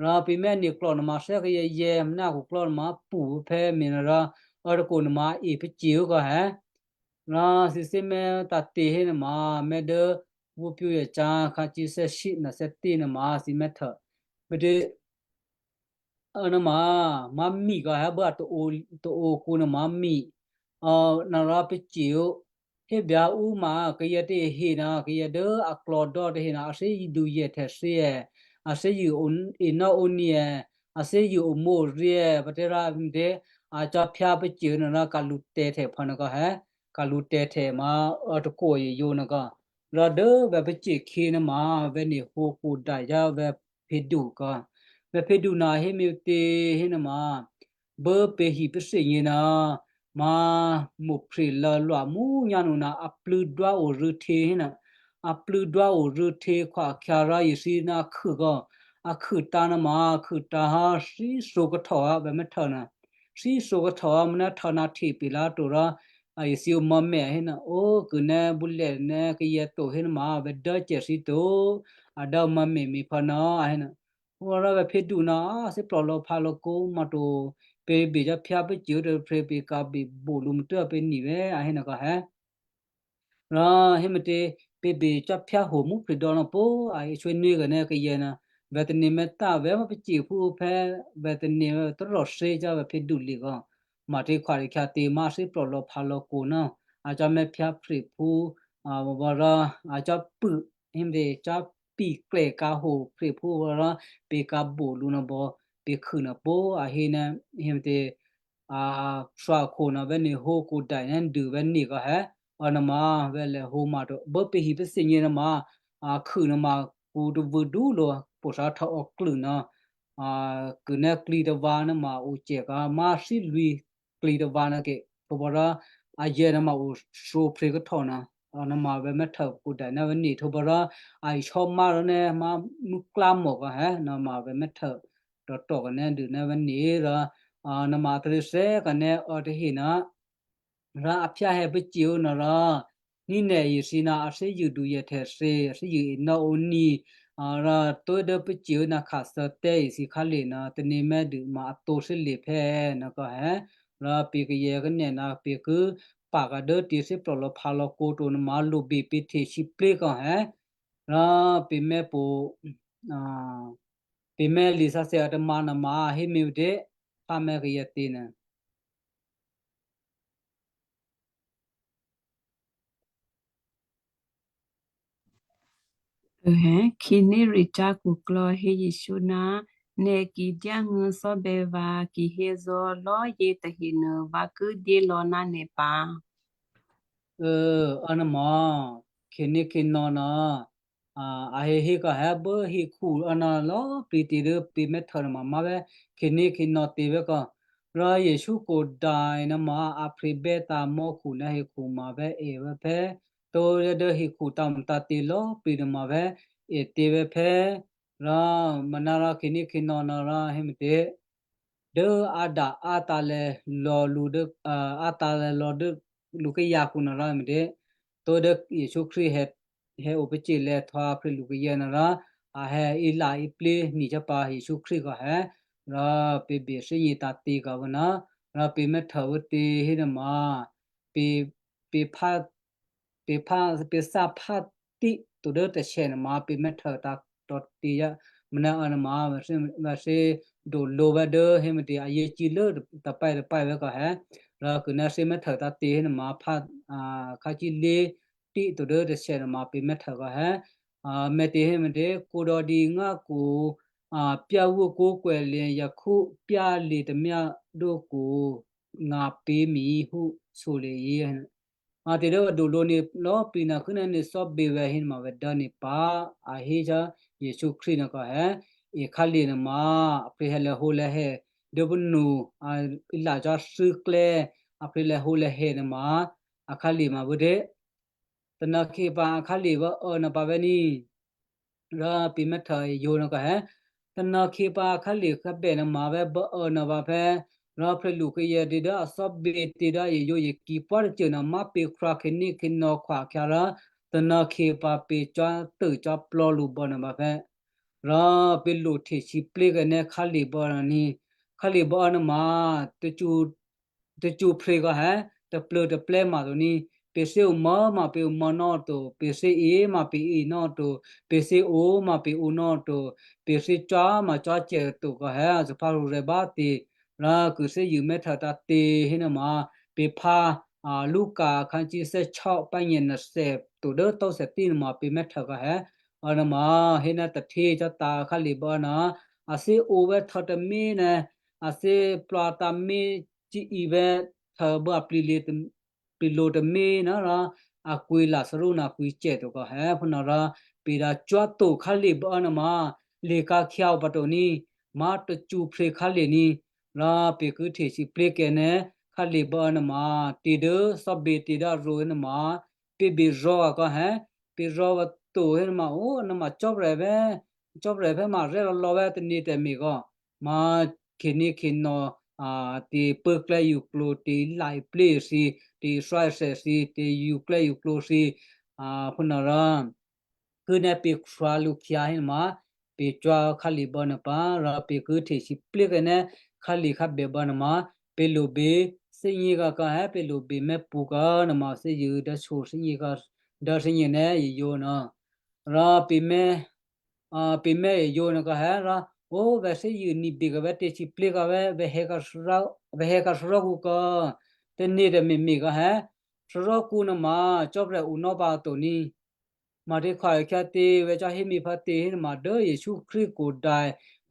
Rò pě mè́ ane̤klò̤ nuôma thè́ kayǎ yě, mná a khuklò́ nuôma pwǒ̤ phè́ me̤ nuôrò, a tôkô nuôma e pacè̤̌ kò hé. Rò thǐ thè́ mè́ tǎ̤tě hé nuôma mè́ dố wúpyó yacyá̤ khácí thè́shyé nuô thè́tí nuôma thǐ mè́htô. Mè̌tě, a nuôma, ma mì kò hé bố a taǒ, taǒ kǔ nuôma mì. A, nuôrò pacè̤̌, hébè ǔ ma kayǎ tahe nuô, kayǎ dố aklò̌dò́ tahe nuô, a thè́zṳ̂ yěhtè̤ thyě è, a thè́zṳ̂ o, enò́ ǒni è, a thè́zṳ̂ omǒ oryě̤, pǎ tě rò mè̌tě, a cò́phyá pacè̤̌ nuôrò ka̤lǔ tè̤htè̤ phò nuô kò hé, ka̤lǔ tè̤htè̤ ma a tôkô yǒ nuô kò. Rò dố vè̤ pacè̤̌ khyě nuôma vè̤ nè̤ hǒ kwo̤ dya vè̤ phedu kò. Vè̤ phedu nuô a hé mè̌tě hé nuôma, bố pě hi pacè̤̌ nyě nuô, ma mo̤phre lǎ lwamú nyánu nuô a plû̌ dwáo rû̌hte hé nuô. A plû̌ dwáo rû̌hte khwakhyǎ rò ithǐ nuô a khû kò. A khû tǎ̤ nuôma a khû tǎ̤ hò́ thíthǒ kahtò hò́ vè̤ mè́htô nuô. Thíthǒ kahtò hò́ mná htò̌ ná hte pe̤ lǎ to rò, a ithǐ omò̌mè a hé nuô, ó kû̌ ná bǔlè ná kayǎ to hé nuôma vè̤ dốcè thǐ to. A dố omò̌mè me̤ phò nuô a hé nuô. Phúnuôrò vè̤ phedu nuô, a, thè́plò lǒ phǎ lǒ kǒ ma to, pě bè cò́phyá pacè̤̌ tôprè̤ pě ka̤ bè bò lǔ mutố̤ pě ni vè̤ a hé nuô kò hé. Rò hé mè̌tě, pě bè cò́phyá hǒ mú phèdò̌ nuô pó, a, e shyé nuô̌ kò ná kayǎ nuô, vè̤ tane̤ mè̌ tǎ vè̤ ma pacè̤̌ phú phè̌, vè̤ tane̤ tórò̤ thyě cò́ vè̤ phedu le kò. maṭě khwarikhya tě má thíplòlò̌ phǎlò̌ kǒ ná a cò́ mè́phyáphrephú, a, vòvòrò a cò́ pû, hé mè̤, cò́ piklè kǎho̤ phrephú vòrò pě̤ kǎbò lǔ nòbò, pě̤ khû nòpó a hé ná, hé mè̤, a, thwakho nòvè́ ne hó kǒdai ná dûvè́ ne kò hé, a, nòma vè̤ lèhǒ ma to bố pě hi pě thǐgně nòma, a, khû nòma kǔ tôvû̌ dú lǒ, po̤thǎ htò̌ òklû nò, a, kû ná klǐ tavǎ nòma ocè kò má thílwǐ klǐ tavǎ nòke, htwǒbòrò a yè nòma o thǒphryě kahtò nò, a, nòma vè̤ mè́htô kǔdai ná vè̤ ne htwǒbòrò a isò́má rò ná má muố̤klá mò kò hé nòma vè̤ mè́htô tòtò kò ná dû ná vè̤ ne rò, a, nòma taryěsè̌ kò ná ò tahe nò, rò a phyáhè̌ pacye̤ ó nò rò, nínè̤ ithǐ nò a thè́zṳ̂ duyè htèthě, a thè́zṳ̂ enò́ ǒní, a, rò tó̤ dố pacye̤ ó nò khǎthǎ tè́ ithǐ khǎlè nò tane̤mè́ dû ma a tǒ thè́lè phè̌ nòkò hé. Rò pě kayè̌ kanè̌ nò pě ki paka̤ dố tě thíplòlò̌ phǎlò̌ kǒ to nòma lobè pě htesiplé kò hé. Rò pě mè́ po, a, pě mè́ lisǎsè̌ a tômǎ nòma hé mě ǔtě, phá mè́ kayǎ tě nè. Û hé, khǐnéricyá̤ khuklò́ hé Jesǔ ná, nè̤ ki dyángû̌ cò́bè̌ vǎ kihé zò́ lò̤́yě tahenuô vǎ ki dyé lò̌ ná nè̤ pǎ. Û, anòmò, khǐnékhǐnò̌ nò, a, a hé hékahè̌ bố hekhu anò lò̌꤮ plǐ tě dố pě mè́htô nòma má̤ vè̤ khǐnékhǐnò̌ tě vè̤ kò. Rò Jesǔ kò dai nòma a phrěbè́ tǎ mò́khu ná hekhu ma vè̤ e vè̤ phè̌, tó dố hekhu tǎmutǎ̤ tě lò̌꤮ plǐ nòma vè̤ e tě vè̤ phè̌. Rò manárò khǐnékhǐnò̌ nò rò hé mè̤tě, dố a dǎ átǎ̤lè̌ lò̌ lǔ dố, a, átǎ̤lè̌ lò̌ dố lǔ kayǎkhu nò rò mè̤tě, tó dố Jesǔ Krístu hè, hè opacye̤ lè̌htwǎ phrèlukayǎ nò rò a hè ilya̤iplí ni cò́ pǎ Jesǔ Krístu kò hè, rò pě bè thè́gně tǎ̤tě kò vǎ nò, rò pě mè́htô vǎ tě hénuôma, pě, pě phá, pě phá, pě thá phá tǐ to dố tôshè nòma pě mè́htô tǎ̤ tò̌tě yá. Manárò nòma vǎ thè́, vǎ thè́ dǒ lǒ vè̤ dố hé mè̤tě a yě cí lố tapè́ tapè́ vè̤ kò hè. Rò kû ná thè́ mè́htô tǎ̤tě hénuôma phá, a, khǎcílé tǐ to dố tôshè nòma pě mè́htô kò hè. A, mè̤tě hé mè̤tě kudò̌ dǐ ngákhu, a, pyáwó kó̤kwè̌ lěyakhú pyálye̤ tamyá dókhu ngǎ pě̤ mi hú sǒlye̤ yě. A, tě dố vǎ dǒ lǒ ni lò̌꤮ plǐ nò khû́ ná ni cò́bè̌ vè̤ hénuôma vè̤ dố ni pǎ, a hé cò́ Jesǔ Krístu nò kò hè, e khǎlè nòma, a phrǐ hè lèhǒ lèhè, dố pǔnu, a, ilya̤ cò́ thû́klè́, a phrǐ lèhǒ lèhè nòma, a khǎlè ma vǎ dě. Tônòkhyě pǎ a khǎlè vǎ ô̌ nò pǎ vè̤ ní. Rò pě mè́htô yǒ nò kò hè. Tônòkhyě pǎ khǎlè khabè nòma vè̤ bǎ ô̌ nò pǎ phè̌. Rò phrèlukayǎ tě dố a cò́bè̌ tě dố a yǒ yě ki pwá tôcô nò má pě khrwǎ khǐnékhǐnò̌ khwakhyǎ rò tônòkhyě pǎ pě cò́ tôcò́ plò́ lǔ bǎ nò pǎ phè̌. Rò pě lo htesiplé kèné khǎlè bǎ nò ní. Khǎlè bǎ nòma, tacṳ tacṳ phrě kò hè, taplô̌ taplè́ ma to ní, pě thè́ omò̤́ ma pě omò̤́ nò́ to, pě thè́ e ma pě e nò́ to, pě thè́ o ma pě o nò́ to, pě thè́ cò́ ma cò́ cè to kò hè, a thè́phá rurè̤ bá tě, rò kû thè́zṳ̂ mè́htô tǎ̤tě hénuôma, pě phá, a, Luka khǎcíthè́ chò́ pányě̤ nòthè to dố tǒthè tǐ nuôma pě mè́htô kò hè, a nuôma, hé ná tahtyě cò́ tǎ khǎlè bǎ nò, a thè́ o vè̤ htò̌ tômě nè, a thè́ plwǎ tǎ mě cí i vè̤ htò̌ bǎ plǐ lě tôm-, plǐ lǒ tômě nò rò a kwǐ Lazarú nò kwǐ cè to kò hè phúnuô rò pě dǎ cò́ to khǎlè bǎ nòma, lěkǎ khyǎo pǎ to ní, má tacṳ phrě khǎlè ní, rò pě ki htesiplé kèné khǎlè bǎ nòma, tě dố cò́bè̌ tě dố a rǒ nòma, pě bè rò̌ a kò hè, pě rò̌ vǎ to hénuôma, ó, nòma cò́prè̤ vè̤, cò́prè̤ vè̤ ma rè́ lò̌lò̌ vè̤ taně tè̤me̤ kò, ma khǐnékhǐnò̌, a, tě pốklè́ yuklǒ, tě laplé thǐ, tě thwáthè thǐ, tě yuklè́ yuklǒ thǐ, a, phúnuô rò, kû ná pě khrwǎ lǔkhyǎ hénuôma, pě cò́ khǎlè bǎ nòpǎ, rò pě ki htesiplé kèné khǎlè khabè bǎ nòma, pě lo bě thè́gně kò kò hè, pě lo bě mèpṳ̌ kò nòma thè́zṳ̂ dố so thè́gně kò, dố thè́gně nè yǒ nò. Rò pě mè́, a, pě mè́ yǒ nò kò hè rò, ó vè̤ thè́zṳ̂ nibè kavè̤́ tě sǐplé̤ kavè̤́, vè̤ hè̌ kasuthá-, vè̤ hè̌ kasuthá kǔ kò, tane̤ tǎ me̤me̤ kò hé, suthá kǔ nuôma Cò́marya o nò́ pǎ to ní. Maria khwí khyátě vè̤ cò́ hémi phátě hénuôma dố Jesǔ Krístu khuda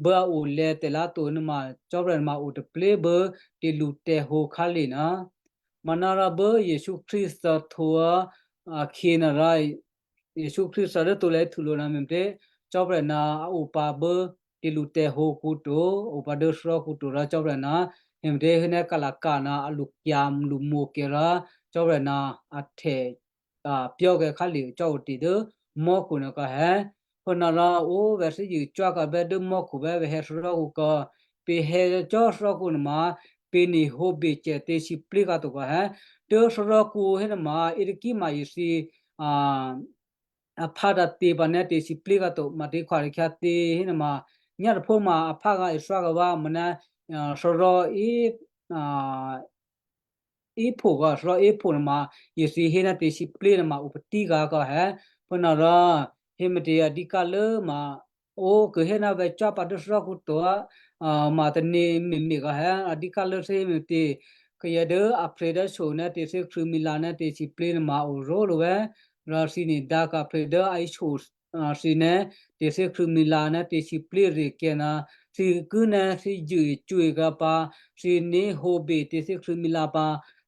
bố a olè̌ tè̤lǎ to nuôma Cò́marya nuôma o taplé bố tè̤lǔtè̤hǒ khǎlé̤ ná. Manárò bố Jesǔ Krístu thò́htwǒ akhyě nuôrò, Jesǔ Krístu thò́htwǒ dố krusu lò̌ ná me̤tě, Cò́marya ná a o pǎ bố tè̤lǔtè̤hǒ kǔ to, o pǎ dố suthá kǔ to rò Cò́marya ná, me̤tě, héná kalakana a lǔkyǎ lǔmǒkyǎ rò Cò́marya ná a htè, a, pyó̤ kè́ khǎlé̤ cò́ otě dố mò́khu nuô kò hé. Phúnuôrò ó vè̤ thè́zṳ̂ cò́ kavè̤́ dố mò́khu vè̤́ vè̤ hè̌ suthá kǔ kò, pè̤ hè̌ cò́ suthá kǔ nuôma, pè̤ ni hǒbè cè tě sǐplé̤ kǎ to kò hé. Dố suthá kǔ hénuôma, yětôkíma jesǐ, a, a phá tǎ̤tě pǎ ná tě sǐplé̤ kǎ to, Maria khwí khyátě hénuôma, nyá̤tôphó ma a phá kǎ isuthá kǎ vǎ, mò̌ ná, a, suthá é, a, éphò kò, suthá éphò nuôma, jesǐ hé ná tě sǐplé̤ nuôma o patíkǎ kò hé. Phúnuôrò, héme̤tě a dǐkálố ma, ó khuhé ná vè̤ cò́ pǎ dố suthá kǔ to, a, ma tane̤ me̤me̤ kò hé, a dǐkálố thé héme̤tě. Kayǎ dố a phrè dố shyosò̌ ná tě thè́krṳ̂̌mila ná tě sǐplé̤ nuôma o ró̤lǔ vè̤́, rò thǐ ni dǎ ka̤ phrè dố a shyosò̌, a, thǐ ná tě thè́krṳ̂̌mila ná tě sǐplé̤ rè̤kyǎ ná, thǐ ki ná thǐ zṳ̂ cwǐ kǎ pǎ, thǐ ni hǒbè tě thè́krṳ̂̌mila pǎ,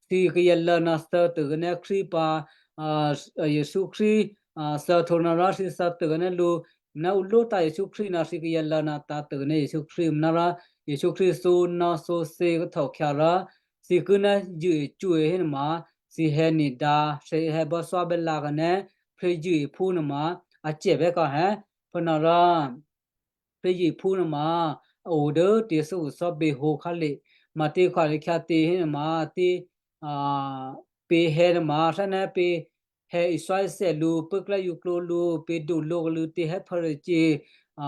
thǐ kayǎ lǎ ná thǎ tôgǎ ná Krístu pǎ, a, Jesǔ Krístu, a, thǎhtwǒ ná rò thǐ thǎ tôgǎ ná lǔ, ná ǔ lwó̤tǎ̤ Jesǔ Krístu ná thǐ kayǎ lǎ ná tǎ̤ tôgǎ ná Jesǔ Krístu, manárò Jesǔ Krístu thǒ ná thǒthyě kahtòkhyǎ rò, thǐ ki ná zṳ̂ cwǐ hénuôma, thǐ hè̌ ni dǎ, thǐ hè̌ bò́thyábè́lǎ kǎ ná, phrè́zṳ̂́phú nuôma, a cè vè̤́ kò hé, phúnuôrò, phrè́zṳ̂́phú nuôma, a o dố tě thè́zò̤sò́bě hǒ khǎlé̤, Maria khwí khyátě hénuôma, tě, a, pè̤ hè̌ nuôma, thyáná pè̤ hè̌ isò́isè̌ lǔ, pốklè́ yǔklǒ lǔ, pè̤ dolǒ lǔ tě hè̌ phè̌ rè̤cyě, a,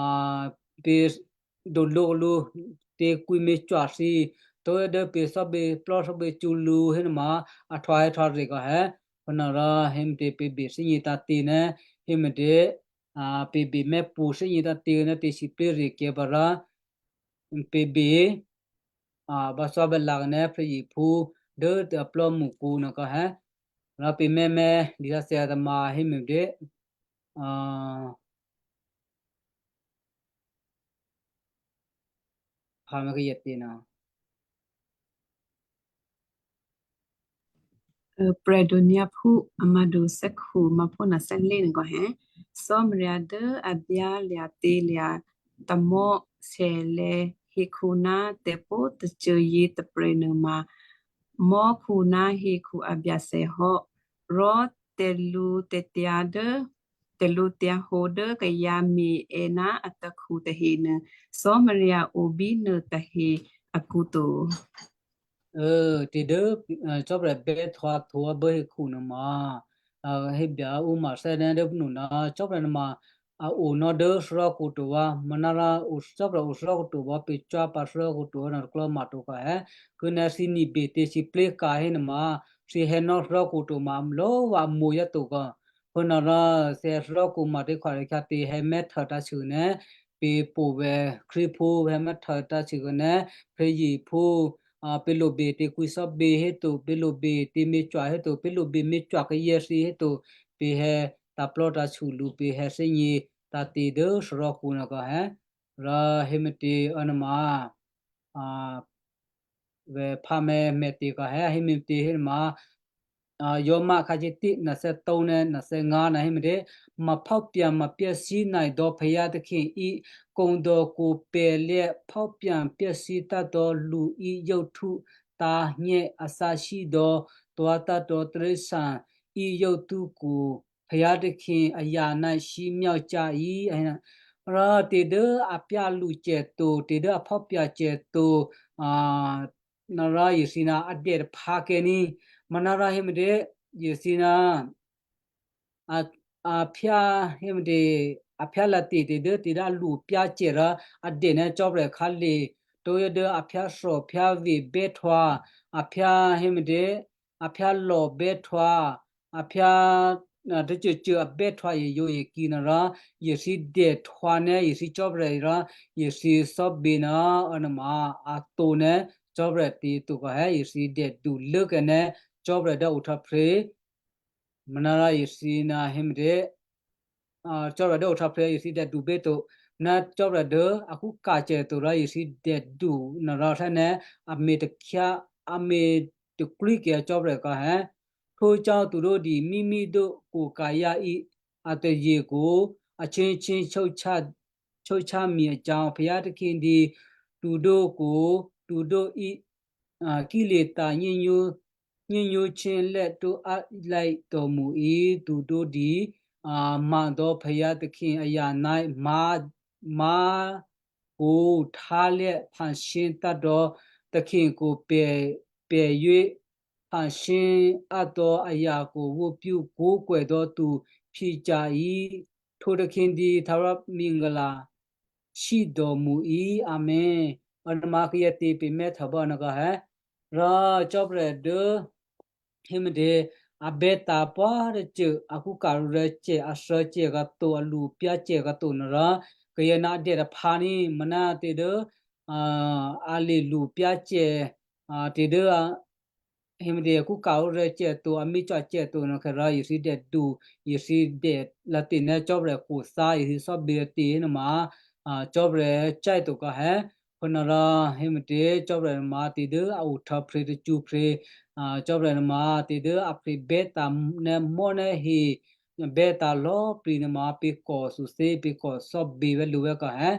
pè̤ dolǒ lǔ tě kwǐ me̤cwa̤ thǐ, tǒ dố pè̤ thò́bě plò́ thò́bě cǒ lǔ hénuôma, a htwǒ hè̌ htwǒ rè̤ kò hé, phúnuôrò héme̤tě pè̤ bè thè́gně tǎ̤tě ná, héme̤tě, a, pè̤ bè mè́pṳ̌ thè́gně tǎ̤tě ná tě sǐplé̤ rè̤kyǎ pǎ rò, pè̤ bè, a, bò́thyábè́lǎ kǎ ná phrè́zṳ̂́phú dố a plò́mṳkǔ nuô kò hé. Rò pè̤ mè́mè́ dǐtǎ̤thyě tôma héme̤tě, a, pha mèkayè tě ná. Ê, Prè̤dônyǎphú a mǎdu thè́khu mǎphó ná thè́lé nuô kò hé, Cò́marya dố a byálya̤ tǐlya̤ tamò̤́ sèlè̤̌ hekhu ná tè̤pó̤ tôcô yětôprè̤ nuôma mò́khu ná hekhu a Byacè hò́. Rò tè̤lǔtyǎ dố, tè̤lǔtyǎhǒ dố kayǎ me̤ è ná atakhu tahenuô, Cò́marya o bínuô tahe akǔ to. Ê, tè̤ dố, ê, Cò́marya bè́htwǒ htwǒ bố hekhu nuôma, ê, hébya ǔ ma thè́ ná dố phúnuô ná Cò́marya nuôma a o ná dố thárá kǔ to vǎ, manárò o, Cò́marya o thárá kǔ to vǎ, pè̤ cò́ pǎ thárá kǔ to vǎ, nuôtôklò́ ma to kò hé. Khuná thǐ nibè tě sǐplé̤ kǎ hénuôma, thǐ hè̌ ná thárá kǔ to ma lò̌꤮ vǎ mo̤ yá to kò. Phúnuôrò, thǐ thárá kǔ ma tě khwí khyátě hè̌ mè́htô tǎ̤sû ná, pè̤ pṳhvè̌ Krístuphú hè̌ mè́htô tǎ̤sû kò ná, phrè́zṳ̂́phú, a, pè̤ lobè tě kwǐcò́bě héto, pè̤ lobè tě me̤cwa̤ héto, pè̤ lobè me̤cwa̤ kayǎ thǐ héto, pè̤ hè̌ tǎ̤plò́ tǎ̤sû lǔ, pè̤ hè̌ thè́gně tǎ̤tě dố thárá kǔ nuô kò hé. Rò héme̤tě ô̌nama, a, vè̤ phǎ mè̤, mè̤tě kò hé, héme̤tě hénuôma, a, Giovanni khǎlé̤ tít, nè̤ thè́ tǒ ná nè̤ thè́ ngǎ ná héme̤tě, ma phò́pya̤ ma pyáthí ná dò̌ phayá takhe í, kǒdò̌kǔ pè̤lè̤́ phò́pya̤ pyáthí tǎ dò̌ lu í yǒhtǔ, tǎ̤hnyě a thǎsí dò̌, tuǎ tǎ dò̌ tarésa í yǒhtǔkǔ, phayá takhe a yǎ ná símyá cyá̤ í, a hé ná, rò tě dố a pyá lǔ cè̤ to, tě dố a phò́pya̤ cè̤ to, a, nè̌ rò yěthǐ ná a dè taphǎ kè́ ní, manárò héme̤tě, yěthǐ ná, a, a pyá héme̤tě, a pyá latě tě dố tě dố a lǔ pyá cè̤ rò a dè ná Cò́marya khǎlé̤, tǒ yá dố a pyá thò, pyá vǐ bè́htwǒ, a pyá héme̤tě, a pyá lò bè́htwǒ, a pyá tacôcô abè́htwǎ yǒyekǐ nuôrò, yěthǐ dèhtwǎ ná yěthǐ cò́prè̤ rò, yěthǐ cò́bě ná, anema a to ná cò́prè̤ tè̤tôkò hé, yěthǐ dèdu lốkè ná cò́prè̤ dố ohtǎprè̤. Manárò yěthǐ ná hé me̤tě, cò́prè̤ dố ohtǎprè̤ yěthǐ dèdu běto. Ná cò́prè̤ dố a kúkacè to rò yěthǐ dèdu nuôrò htè́ ná a me̤ takhyá, a me̤ taklwí kayǎ cò́prè̤ kò hé. Htwǒ cò́ tu dố di mímí dố kayǎ í a taye̤kǔ, a chénychény̤ chóchá, chóchá myacyǎ phayá takhyědǐ, tu dố kǔ, tu dố í, a, kílětǎ̤ nyényú, nyényú chénylè́ tó álá̤ tômṳ í tu dố di, a, má̤dò̌ phayá takhyě aya ná má̤, má̤ kǔ htyělyá phǎshyé tǎdò̌ takhyěkǔ pè, pè̤yě phǎshyé átò̤́ ayakǔ wǒpyú kǔkwè̤ dò̌ tu phyěcya̤ í, htwǒ takhyědǐ tharò́ mǐng̤lǎ shídòmǔ í. Amen. Anema kayǎ tě pě mè́htôbò́ nòkò hé. Rò cò́prè̤ dố hé me̤tě, a bè́tǎ̤ pwǒ̤꤮ tôcô, a kúka̤rǔrè̤ cè, a thè́cè kǎto, a lṳpyá̤ cè kǎto nuôrò, kayǎ ná a dè taphǎ ní, manárò tě dố, a, a lṳpyá̤ cè, a, tě dố a, hé me̤tě, a kúka̤rǔrè̤ cè to, a mícò́ cè to nuôkhè̌ rò, yěthǐ dèdu, yěthǐ dè lǎtě ná cò́prè̤ khuthǎ, yěthǐ cò́bě lǎtě hénuôma, a, cò́prè̤ cò́ tokò hé. Phúnuôrò, hé me̤tě, cò́prè̤ nuôma tě dố a ohtǎprè̤ tacṳ́prè̤, a, cò́prè̤ nuôma tě dố a prè̤ bè́tǎ̤ ná mò́ ná hi, bè́tǎ̤ lò̌꤮ plǐ nuôma pě kò thuthyě, pě kò cò́bě vè̤́ lǔ vè̤́ kò hé.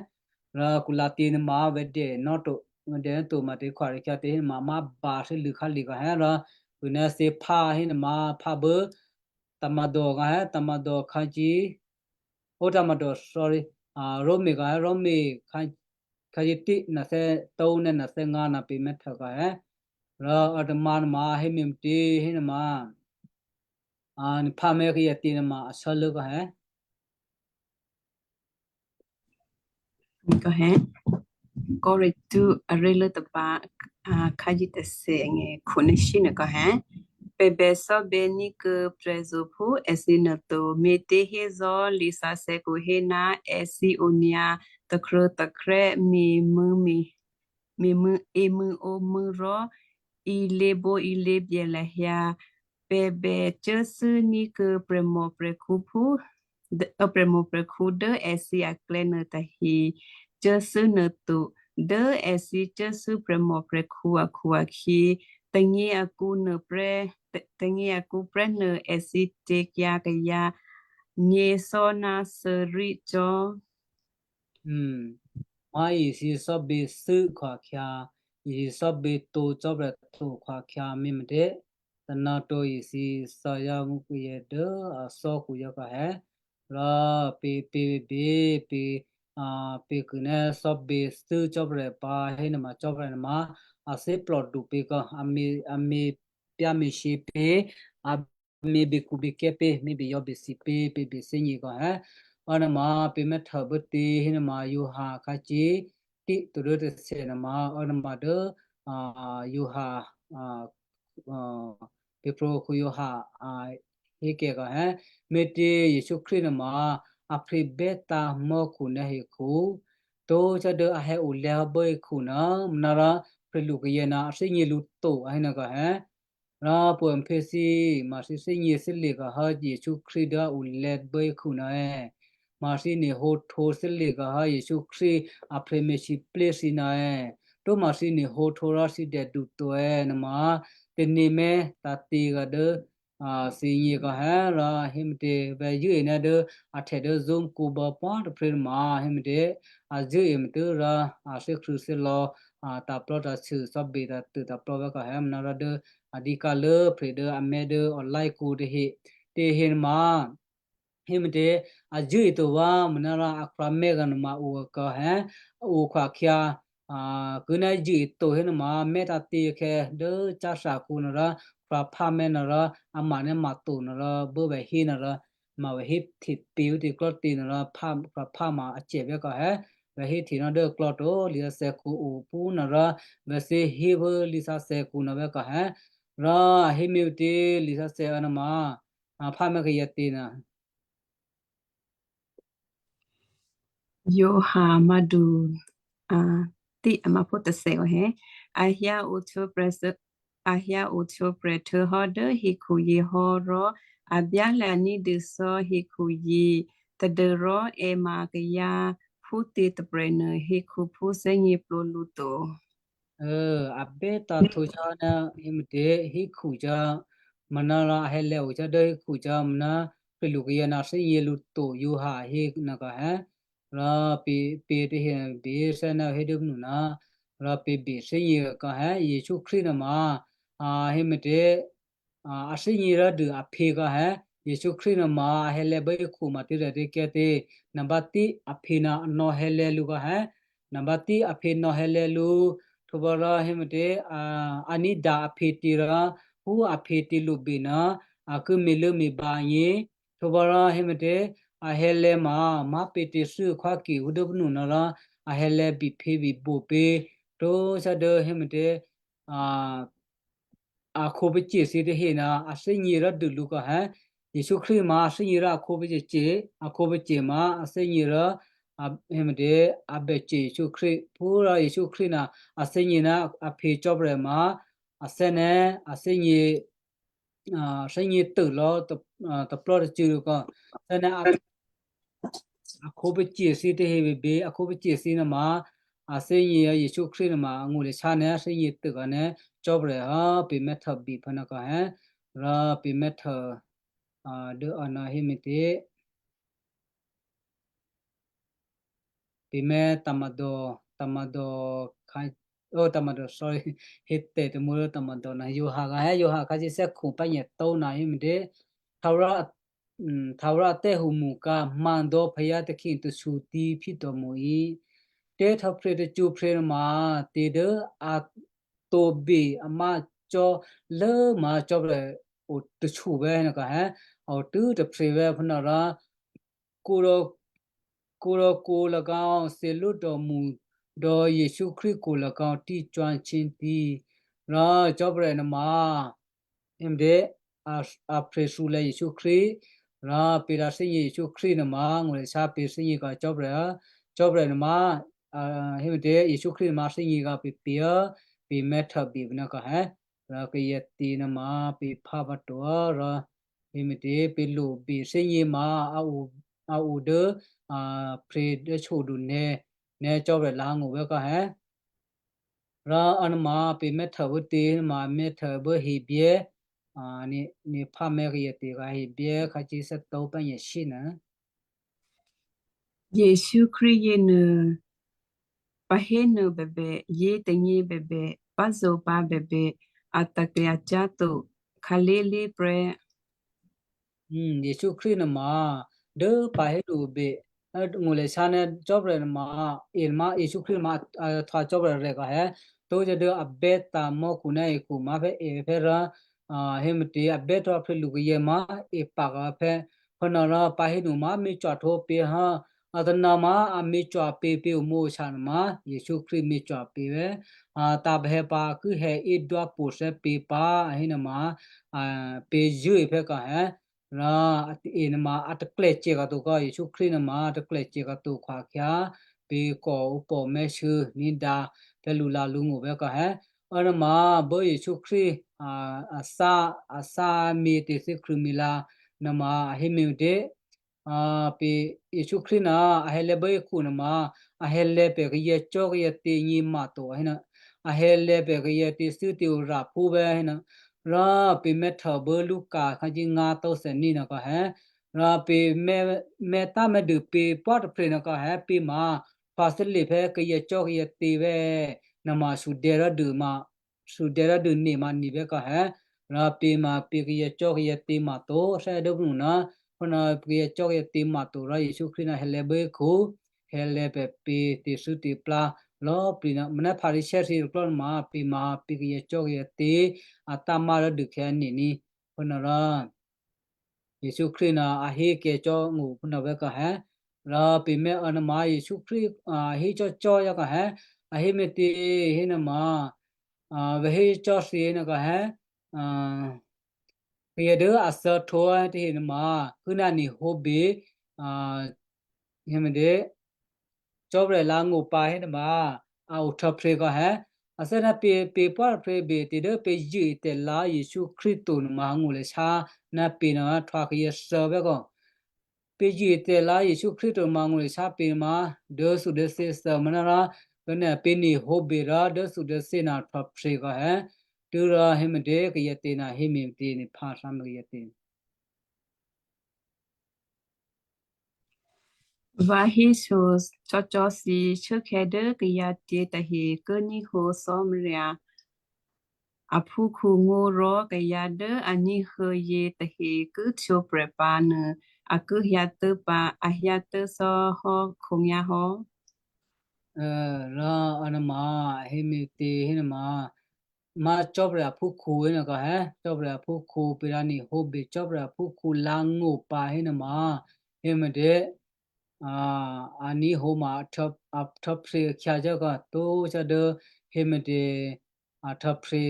Rò khuthǎ tě nuôma vè̤́ dè nò́ to, vè̤́ dè nò́ to ma tě khwarikyǎ tě hénuôma má̤ ba thè́lû̌ khálǐ kò hé rò, khuná thǐ phá hénuôma phá bố tǎ̤ma̤dò kò hé, tǎ̤ma̤dò khǎ cí, ó tǎ̤ma̤dò, sorry, a, Roma kò hé, Roma khǎ, khǎ cí tǐ, nathè́ tǒ ná nathè́ ngǎ ná pě mè́htô kò hé. Rò a tǎ̤ma̤ nuôma hé me̤tě hénuôma, a, phá mè́ kayǎ tě nuôma a shuốlố kò hé. Kò hé, Korinto aré̤lố tôba, a, khǎ jí tôthè̌ angè̤ khunuôshyé nuô kò hé, pè̤ bè cò́bě ní̤kuô̌ prè̤zo̤phú èthǐ nuô to, me̤těhérò lisǎsè̌kǔ hé ná èthǐ onyǎ takrṳ̂̌takrè́ me̤mû̌ me̤, me̤mû̌ emû̌ǒmû̌ rò ilěbǒ ilěbyè lahyǎ. Pè̤ bè cuốthû́ ní̤kuô̌ prè̤mòprè̤khǔphú, dố, ò, prè̤mòprè̤khǔ dố èthǐ aklè̌ nuôtahe cuốthû́ nuôto. Dố èthǐ cuốthû́ prè̤mòprè̤khǔ akhu-akhyě, tônyě akǔ nuôprè́, tônyě akǔ prè́nuô èthǐ tǎ̤kyǎ kayǎ nyě̤sò́ná thuô̌rí cò́. Hmm. Má èthǐ cò́bě thû́ akhu-akhyě, èthǐ cò́bě tǒ cò́prè̤ to akhu-akhyě, me̤ me̤tě, tônòtǒ èthǐ thò́yǎ mǔkhu yě dố a thò́khu yě kò hé. Rò pě, pě, pě, pě, a, pě khuná cò́bě thû́ cò́prè̤ pǎ hénuôma cò́prè̤ nuôma a thè́plòdu pě kò, a me̤, a me̤ pyá̤me̤shyě pě, a me̤ bekhubekè́ pě, me̤ beyò̌besi pě, pě bethè́gně kò hé. Ò nuôma pě mè́htô bố tě hénuôma Giovanni khǎ cí tǐ to dố tôthè̌ nuôma, ò nuôma dố, a, Giovanni, a, a, Petru Giovanni, a, hé kè́ kò hé, me̤tě Jesǔ Krístu nuôma a prè̤ bè́tǎ̤ mò́khu ná hekhu. Tǒ cò́ dố a hé olè̌ hò́ bố hekhu nuô, manárò prè̤lu kayě ná a thè́gně lǔ to, a hénuô kò hé. Rò puô̌phe thǐ, ma thǐ thè́gně thè́lye̤ kò hò́ Jesǔ Krístu dố a olè̌ bố hekhu nuô è̌? Ma thǐ nuô̌hǒhtǒ thè́lye̤ kò hò́ Jesǔ Krístu a prè̤ me̤lwóhteka̤ thǐ nuô è̌? Tǒ ma thǐ nuô̌hǒhtǒ rò thǐ dèdu to è̌? Nuôma tane̤ mè́ tǎ̤tě kò dố, a, thǐgně kò hé rò héme̤tě, vè̤́ zṳ̂́e ná dố a htè dố Zoom kǔ bò̌ pwǒ̤꤮ tôprè̤ nuôma héme̤tě, a zṳ̂́e me̤tě rò a thè́krṳ̂̌ thè́lò̌, a, tǎ̤plò́ tǎ̤sû cò́bě tǎ̤tṳ̂ tǎ̤plò́ vè̤́ kò hé, manárò dố a dǐ ka̤ lố prè̤ dố a mè́ dố online kǔ tahe, tahe nuôma héme̤tě, a zṳ̂́e to vǎ, manárò a khrǎmè̤́ kò nuôma o kò hé, a o akhu-akhyě, a, khuná zṳ̂́e to hénuôma mè́ tǎ̤tě khè̌ dố cáthakǔ nuôrò, khrǎphá mè́ nuôrò, a ma ná ma to nuôrò, bố vè̤́ hé nuôrò, ma vè̤́ hé hte pě ǔ tě klò́ tě nuôrò, phá, khrǎphá ma a cè vè̤́ kò hé, vè̤́ hé hte nò́ dố klò́ to, lisǎsè̌kǔ o phú nuôrò, vè̤́ thǐ hé phú lisǎsè̌kǔ nuô vè̤́ kò hé, rò a hé me̤tě lisǎsè̌ ò nuôma, a, phámè̤́ kayǎ tě nuô. Giovanni má̤du, a, thǐ a má̤phú tôthè̌ o he. A hyǎ ohtwǒprè̤, a hyǎ ohtwǒprè̤ htuô̌hò́ dố hekhuyě hò́ rò a byálya̤ ní̤dû cò́ hekhuyě, tadû́rò è ma kayǎ phútě tôprè̤nuô hekhuphú thè́gněplǒ lǔ to. Ơ, a bè́tǎ̤htǒ cò́ ná hé me̤tě, hekhu cò́, manárò a hè̌lè̤̌ o cò́ dố hekhu cò́, maná prè̤lukayǎ ná thè́gně lǔ to Giovanni hé nò̌ kò he. Rò pě, pě tahe bè thè́ ná hé dố mnu ná, rò pě bè thè́gně kò he, Jesǔ Krístu nuôma, a, hé me̤tě, a, a thè́gně rò dû a phe kò he, Jesǔ Krístu nuôma a hè̌lè̤̌ bố hekhu ma tǐtè̤tǐkyǎ tě, nambǎ̤ tí a phe ná a nò̌hè̌lè̤̌ lǔ kò he, nambǎ̤ tí a phe nò̌hè̌lè̤̌ lǔ, htwǒbòrò hé me̤tě, a, a ní̤dǎ a phe tě rò, phú a phe tě lobè ná, a ki me̤lốme̤ba agně, htwǒbòrò hé me̤tě, a hè̌lè̤̌ ma, má̤pě tě thû́ khwáki ǔ dố pnuô nò̌ rò, a hè̌lè̤̌ biphe bibo pě, tócá dố hé me̤tě, a, a khǒpacè̤̌ thǐ tahe ná a thè́gně rò dû lǔ kò he. Jesǔ Krístu ma a thè́gně rò a khǒpacè̤̌, a khǒpacè̤̌ ma a thè́gně rò, a, hé me̤tě, a bècè Jesǔ Krístu. Phúrò Jesǔ Krístu ná a thè́gně ná a phe cò́prè̤ ma a thè́ ná a thè́gně, a, thè́gně tôò lò̌ tôp-, a, tôplò́ tôcû̌ lǔ kò. Thè́ ná a, a khǒpacè̤̌ thǐ tahe bèbè, a khǒpacè̤̌ thǐ nuôma, a thè́gně Jesǔ Krístu nuôma, angṳ lè sá ná thè́gně tôò kò ná cò́prè̤ hò́, pě mèthè bè phè̌ nò̌ kò he. Rò pě mèthè, a, dố a nò̌ hé me̤tě. Pě mèthè tǎ̤madò, tǎ̤madò kha-, ó, tǎ̤madò, sorry, hé tè̤ tômǒ dố tǎ̤madò ná Giovanni kò he, Giovanni khǎshyé thè́khu pányè̤ tó ná hé me̤tě. Htawrò, hm, htawrò a tè́humṳ kǎ, mandò phayǎ takhi tashutǐ phítò̤mo̤ í. Tè̤htò̌phrya̤ tacṳ́phryě nuôma, tè̤ dố a tǒbè a má̤ cò́ lố ma cò́prè̤ o tashutǐ vè̤́ nò̌ kò he, a o tû́ taphryě vè̤́ phúnuôrò, kǒ rò, kǒ rò kǒ laka̤ thǐ lwǐ̤dò̌mṳ dò̌ Jesǔ Krístu kǒ laka̤ tí cwǎhtyětǐ̤. Rò cò́prè̤ nuôma, hé me̤tě, a, a phrèshulè̌ Jesǔ Krístu. Rò pě rò thè́gně Jesǔ Krístu nuôma, ngó̤lè sá pě thè́gně kò cò́prè̤, cò́prè̤ nuôma, a, hé me̤tě, Jesǔ Krístu nuôma thè́gně kò pě pě, pě mèthè bè phè̌ nò̌ kò he. Rò kayǎ tě nuôma pě phá pǎ to rò, hé me̤tě, pě lo bè thè́gně ma a o, a o dố, a, phryě dố htyědu nè̌, nè̌ cò́prè̤ lǎ̤ ngó̤ vè̤́ kò he. Rò a nuôma pě mèthè bố tě nuôma mèthè bố hebyè́, a, nè̌, nè̌ phá mè̤́ kayǎ tě kò hebyè́ khǎshyé thè́tǒ pányè̤ shyé nuô. Jesǔ Krístu yěnuô, pǎ hénuô bèbè, yětônyě bèbè, pázǒpǎ bèbè, a taklya cyá̤ to, khǎlé̤lé̤ prè́. Hmm, Jesǔ Krístu nuôma, dố pǎ hénuô bèbè, a, ngó̤lè sá ná cò́prè̤ nuôma, e nuôma, Jesǔ Krístu nuôma, a, a htwǒ cò́prè̤ rè̤ kò he, tócò́ dố a bè́tǎ̤ mò́khu ná hekhu ma phè̌ e phè̌ rò, a, hé me̤tě, a bè́ htwǒ phè̌ lukayǎ ma e pǎ kò phè̌, phúnuôrò pǎ hénuô ma a me̤cwò̤ htwǒ pě hò́, a tôna ma a me̤cwò̤ pě pě o mò̌ sá nuôma, Jesǔ Krístu me̤cwò̤ pě vè̤́, a, tǎ̤pahè̌ pǎ ki hè̌ é dwápṳ thè́ pě pǎ, a hé nuôma, a, pě zṳ̂́e phè̌ kò he, rò a taklya cyá̤ kò to kò, Jesǔ Krístu nuôma a taklya cyá̤ kò to khwakhyǎ, pě kò ǔ pò̤ mèsû ní̤dǎ phè̌ lǔlǎ̤ lǔngó̤ vè̤́ kò he. A nuôma bố Jesǔ Krístu, a, a thá, a thá me̤ tè̤thè́krṳ̂̌mila nuôma a hé me̤tě, a, pě Jesǔ Krístu nuô, a hè̌lè̤̌ bố hekhu nuôma, a hè̌lè̤̌ pè̤ kayǎ cò́ kayǎ tě nyě ma to, a hé nuô, a hè̌lè̤̌ pè̤ kayǎ tě thû́ tě o rà phú vè̤́, a hé nuô, rò pě mèthè bố Luka khǎshyé ngǎ tǒ thè́ ní̤ nò̌ kò he, rò pě mè̤, mè̤ tá mè̤dû pě pwá taphryě nò̌ kò he, pě ma, pǎ thè́lè phè̌ kayǎ cò́ kayǎ tě vè̤́, nuôma sudè̌ rò́ dû ma, sudè̌ rò́ dû nè̌ ma nè̌ vè̤́ kò he, rò pě ma pě kayǎ cò́ kayǎ tě ma to, thè́ dố phúnuô nuô, phúnuô kayǎ cò́ kayǎ tě ma to rò Jesǔ Krístu nuô hè̌lè̤̌ bố hekhu, hè̌lè̤̌ pè̤ pě tè̤thû́ těplá, lò̌꤮ plǐ nuô, mènà Pharisě thǐ tôklò́ nuôma pě ma pě kayǎ cò́ kayǎ tě, a tá ma rò́ dû khyě nè̌ ní, phúnuô rò, Jesǔ Krístu nuô a hé kayǎ cò́ ngó̤ phúnuô vè̤́ kò he. Rò pě mèthè nuôma Jesǔ Krístu, a, hé cò́ cò́ yá kò he. A hé me̤tě hé nuôma, a, vè̤́ hé cò́ thǐ nò̌ kò he. A, kayǎ dố a thè́htwǒ tahe nuôma, kû́ná nihǒbe, a, hé me̤tě, Cò́marya lǎ̤ngó̤ pǎ hénuôma, a ohtò̌phrě kò hé. A thè́ ná pě, pě pwáphrě bè tè̤ dố pě zṳ̂́e tè̤lǎ Jesǔ Krístu nuôma angó̤lashyá ná pě nuô htwǎ kayǎ thè́ bè́ kò. Pě zṳ̂́e tè̤lǎ Jesǔ Krístu nuôma angó̤lashyá pě nuôma dốthudốthé thè́ manárò, pě nihǒbe rò dốthudốthé ná htò̌phrě kò hé. Tû́rò hé me̤tě kayǎ tě ná hé me̤tě nuôphá thǎ me̤ kayǎ tě. Vǎ héso cò́cò́ thǐ, shuốkhè̌ dố kayǎ tě tahe ki ní̤hǒ Cò́marya aphúkhǔ ngó̤ rò kayǎ dố a ní̤huô̌ yě tahe ki htwǒprè̤ pǎ nuô, a ki hyǎtuố̤ pǎ, a hyǎtuố̤ cò́ hò́ khǒnyá̤ hò́. Rò a nuôma, a hé me̤tě hénuôma, má Cò́marya aphúkhǔ hénuô kò hé, Cò́marya aphúkhǔ pě rǎ nihǒbe Cò́marya aphúkhǔ lǎ̤ngó̤ pǎ hénuôma, hé me̤tě, a, a ní̤hǒ ma a htò̌-, a htò̌phrě khyǎ cò́ kò tó̤ cò́ dố hé me̤tě, a htò̌phrě,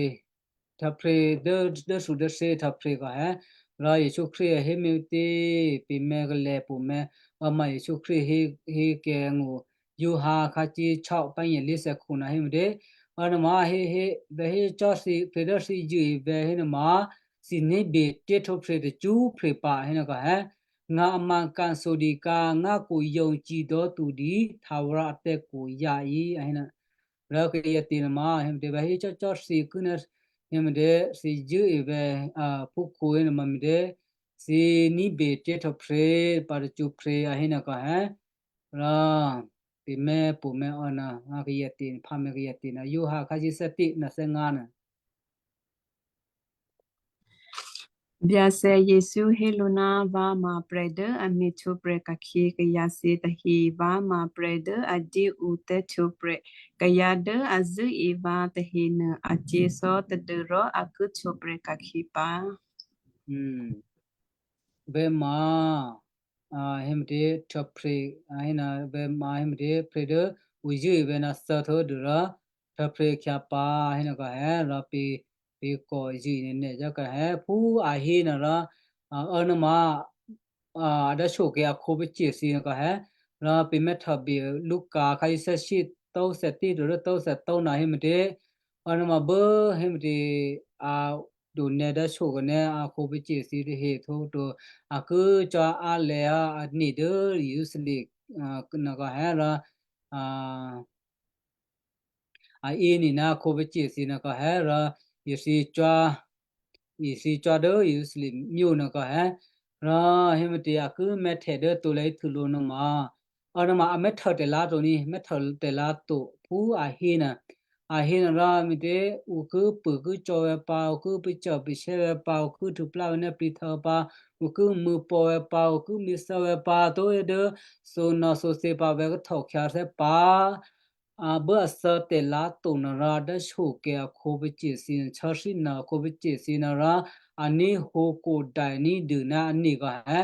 htò̌phrě dố, dốthudốthé htò̌phrě kò hé. Rò Jesǔ Krístu a hé me̤tě, pě mè̤ kalè̤ pě mè̤, vǎ ma Jesǔ Krístu hé, hé kèngó̤ Giovanni khácí chò́ pányě̤ lé̤thèkhu ná hé me̤tě. Vǎ nuôma hé, hé, vǎ hé cò́ thǐ, pě dố thǐ zṳ̂́e vǎ hénuôma, thǐ ní̤bè tè̤htwǒprè̤ tacṳ́prè̤ pǎ hénuô kò hé. Ngǎ amǎ kǎ sǒdǐ kǎ ngá kǒ yǒ cidò́ tu dǐ thawra atè̤ kǒ yǎ í a hénuô. Rò kayǎ tě nuôma, hé me̤tě vǎ hé cò́cò́ thǐ kû́ ná, hé me̤tě thǐ zṳ̂́e vǎ, a, phúkhǔ hénuôma me̤tě, thǐ ní̤bè tè̤htwǒprè̤ pǎ tacṳ́prè̤ a hénuô kò hé. Rò pě mè̤ pě mè̤ ò ná, a kayǎ tě nuô, phá mè̤ kayǎ tě ná Giovanni khácí thè́tě ná thè́ngá nuô. Byacè Jesǔ hé lǔ ná vǎ ma prè̤ dố a me̤htwǒprè̤ ka̤khyě kayǎ thyě tahe, vǎ ma prè̤ dố a dyéǔ tè̤htwǒprè̤. Kayǎ dố a zṳ̂́e vǎ tahenuô a cyě̤ cò́ tadû́rò a ki htwǒprè̤ ka̤khyě pǎ. Hmm. Vǎ ma, a, hé me̤tě htwǒprè̤, a hé ná vǎ ma hé me̤tě prè̤ dố ǔ zṳ̂́e vǎ ná thè́htwǒ tadû́rò htwǒprè̤ khyǎ pǎ hénuô kò hé, rò pě, pě kǒ zṳ̂́e nè̤ nè̤ cò́ kò hé, phú a hé nuô rò, a, ò nuôma, a, a dố shyokè a khǒpacè̤̌ thǐ nuô kò hé, rò pě mèthèbè Luka khácí thè́shyé tố thè́tě tadû́rò tố thè́tǒ ná hé me̤tě, ò nuôma bố hé me̤tě, a, dǒ nè̤ dố shyokè nè̤ a khǒpacè̤̌ thǐ tahe htwǒ to, a ki cò́ a lè̌ a, a nè̤ dố Jerusalem, a, nuô kò hé rò, a, a yěnuô ná khǒpacè̤̌ thǐ nuô kò hé rò, ithǐ cò́, ithǐ cò́ dố Jerusalem myó nuô kò hé. Rò hé me̤tě a ki mèthè dố tǒ lè̌ íhtû lǒ nuôma, ò nuôma a mèthè tè̤lǎ to ní, mèthè tè̤lǎ to phú a hé nuô. A hé nuô rò me̤tě ǔ ki pṳ̂ ki cò̌ vǎ pǎ, ǔ ki pacò̌ pacè̤̌ vǎ pǎ, ǔ ki htuplá vǎ ná plǐhtè̌ pǎ, ǔ ki mṳ̂̌pò̤̌ vǎ pǎ, ǔ ki mǐthè̌ vǎ pǎ, tó dố thǒnò̌ thǒtě pǎ vǎ ki htòkhyǎ thè́ pǎ. A, bố a thè́ tè̤lǎ to nuô rò dố shyokè a khǒpacè̤̌ thǐ nuô, chò́ thínuô a khǒpacè̤̌ thǐ nuô rò, a ní̤hǒ kǒda̤ ní̤dû ná a nè̤ kò hé,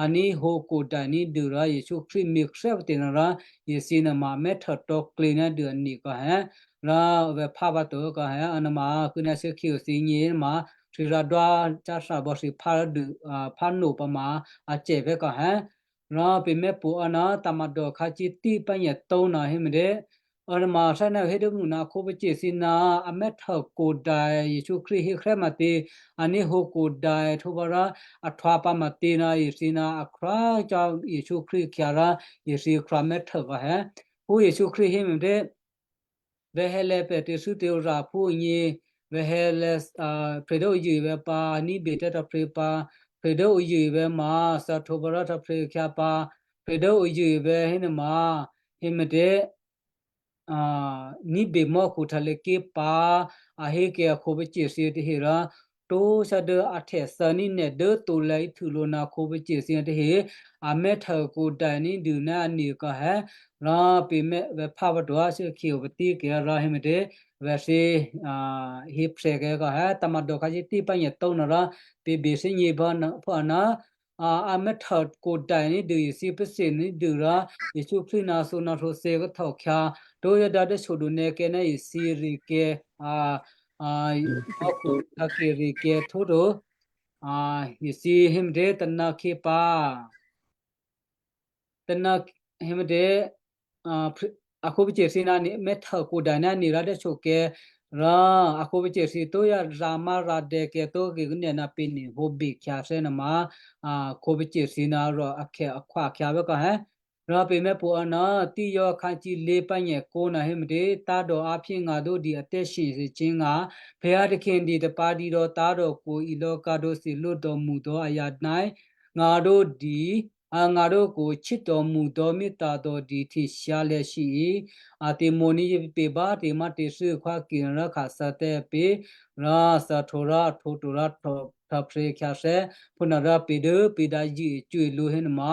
a ní̤hǒ kǒda̤ ní̤dû rò Jesǔ Krístu me̤kryá pǎ tě nuô rò, ithǐ nuôma mèthè tǒ klě ná dû a nè̤ kò hé, rò vǎ phá pǎ to kò hé, a nuôma kû́ ná shuốkhè̌ ò thǐ nyě̤ nuôma, htwǐ rǎdwá cáthra bò̌ thǐ phá dû, a, phá nò̌ pǎ ma, a cè̤ vè̤́ kò hé. Rò pě mèpṳ ò ná tǎ̤madò̌ khácí tí pányě̤ tǒ ná hé me̤tě. Ò nuôma thè́ ná hé dố mǔ ná khǒpacè̤̌ thǐ ná a mèthè kǒda̤ Jesǔ Krístu hé khrè́ ma tě, a ní̤hǒ kǒda̤ htwǒ pǎ rò a htwǎ pǎ ma tě ná ithǐ ná a khrwá cò́ Jesǔ Krístu khyǎ rò ithǐ khrwá mèthè kò hé. Phú Jesǔ Krístu hé me̤tě. Vǎ hé lè̌ pè̤ tè̤thû́ tè̤oraphú agně, vǎ hé lè̌, a, prè̤ dố ǔ zṳ̂́e vǎ pǎ, ní̤bè tè̤htò̌phrě pǎ, prè̤ dố ǔ zṳ̂́e vǎ ma, thè́htwǒ pǎ rò htò̌phrě khyǎ pǎ, prè̤ dố ǔ zṳ̂́e vǎ hénuôma, hé me̤tě, a, ní̤bè mò́khu htyalô̌ké̤ pǎ, a hé kayǎ khǒpacè̤̌ thǐ tahe rò, tóshyá dố a htè̌thè̌ ní̤ nè̤ dố tǒ lè̌ íhtû lǒ ná khǒpacè̤̌ thǐ tahe, a mèthè kǒda̤ ní̤dû ná a nè̤ kò hé, rò pě mè vǎ phá pǎ to á shuốkhè̌ ò pǎ tě kayǎ rò hé me̤tě, vǎ thǐ, a, hé phrè́ kayǎ kò hé tǎ̤madò̌ khácí tí pányě̤ tǒ nuô rò, pě bè thínyě̤ phú, phú a ná, a, a mèthè kǒda̤ ní̤dû ithǐ pacè̤̌ ní̤dû rò, Jesǔ Krístu ná thǒnò̌ thǒtě ki htòkhyǎ, tóyáda dố shyodǔ nè̌kè̌ ná ithǐ rikè̌, a, a, mò́khu htyalô̌ké̤ rikè̌ htwǒ to. a, you see, hé me̤tě, tônâ khyě pǎ. Tônâ, hé me̤tě, a, a khǒpacè̤̌ thǐ ná nè̤ mè̤htô kwoda ná nè̤ rǎ dố sokè̤̌, rò a khǒpacè̤̌ thǐ tǒ yá rǎmárǎdè̌ kè̤ tǒ kè́ nè̤ ná pě nè̤ hǒbè khyǎthè́ nuôma, a khǒpacè̤̌ thǐ ná rò akhè akhwa khyǎ bè́ kò hé. Rò pě mè̤ pwǒ̤꤮ ná, tí yǒ khǎcǐ lě pǎnyèkǒ ná hé me̤tě, tǎ̤dò áphyé ngǎ dǒ di atè̤shyě cíngá, phè̌ a takhè̌ di tapǎ di rò tǎ̤dò kwo ilò̌ kǎ dǒ thǐ lǒ dò̌mṳ dò̌ ayǎ ná, ngǎ dǒ di, a ngǎ dǒ kwo chít dò̌mṳ dò̌ mítǎ̤ dò̌ di htyěshyǎ lè̌ shǐ, a tè̤mo̤ ní yě pě bá tè̤má̤ tè̤thû́ khwákè rò khǎthǎ tǎ pě, rò thǎhtǒ rò htǒ to rò htò, htòphrě khyǎthè́, phúnuô rò pě dố pě dǎ zṳ̂ cwǐ lǔ hé nuôma,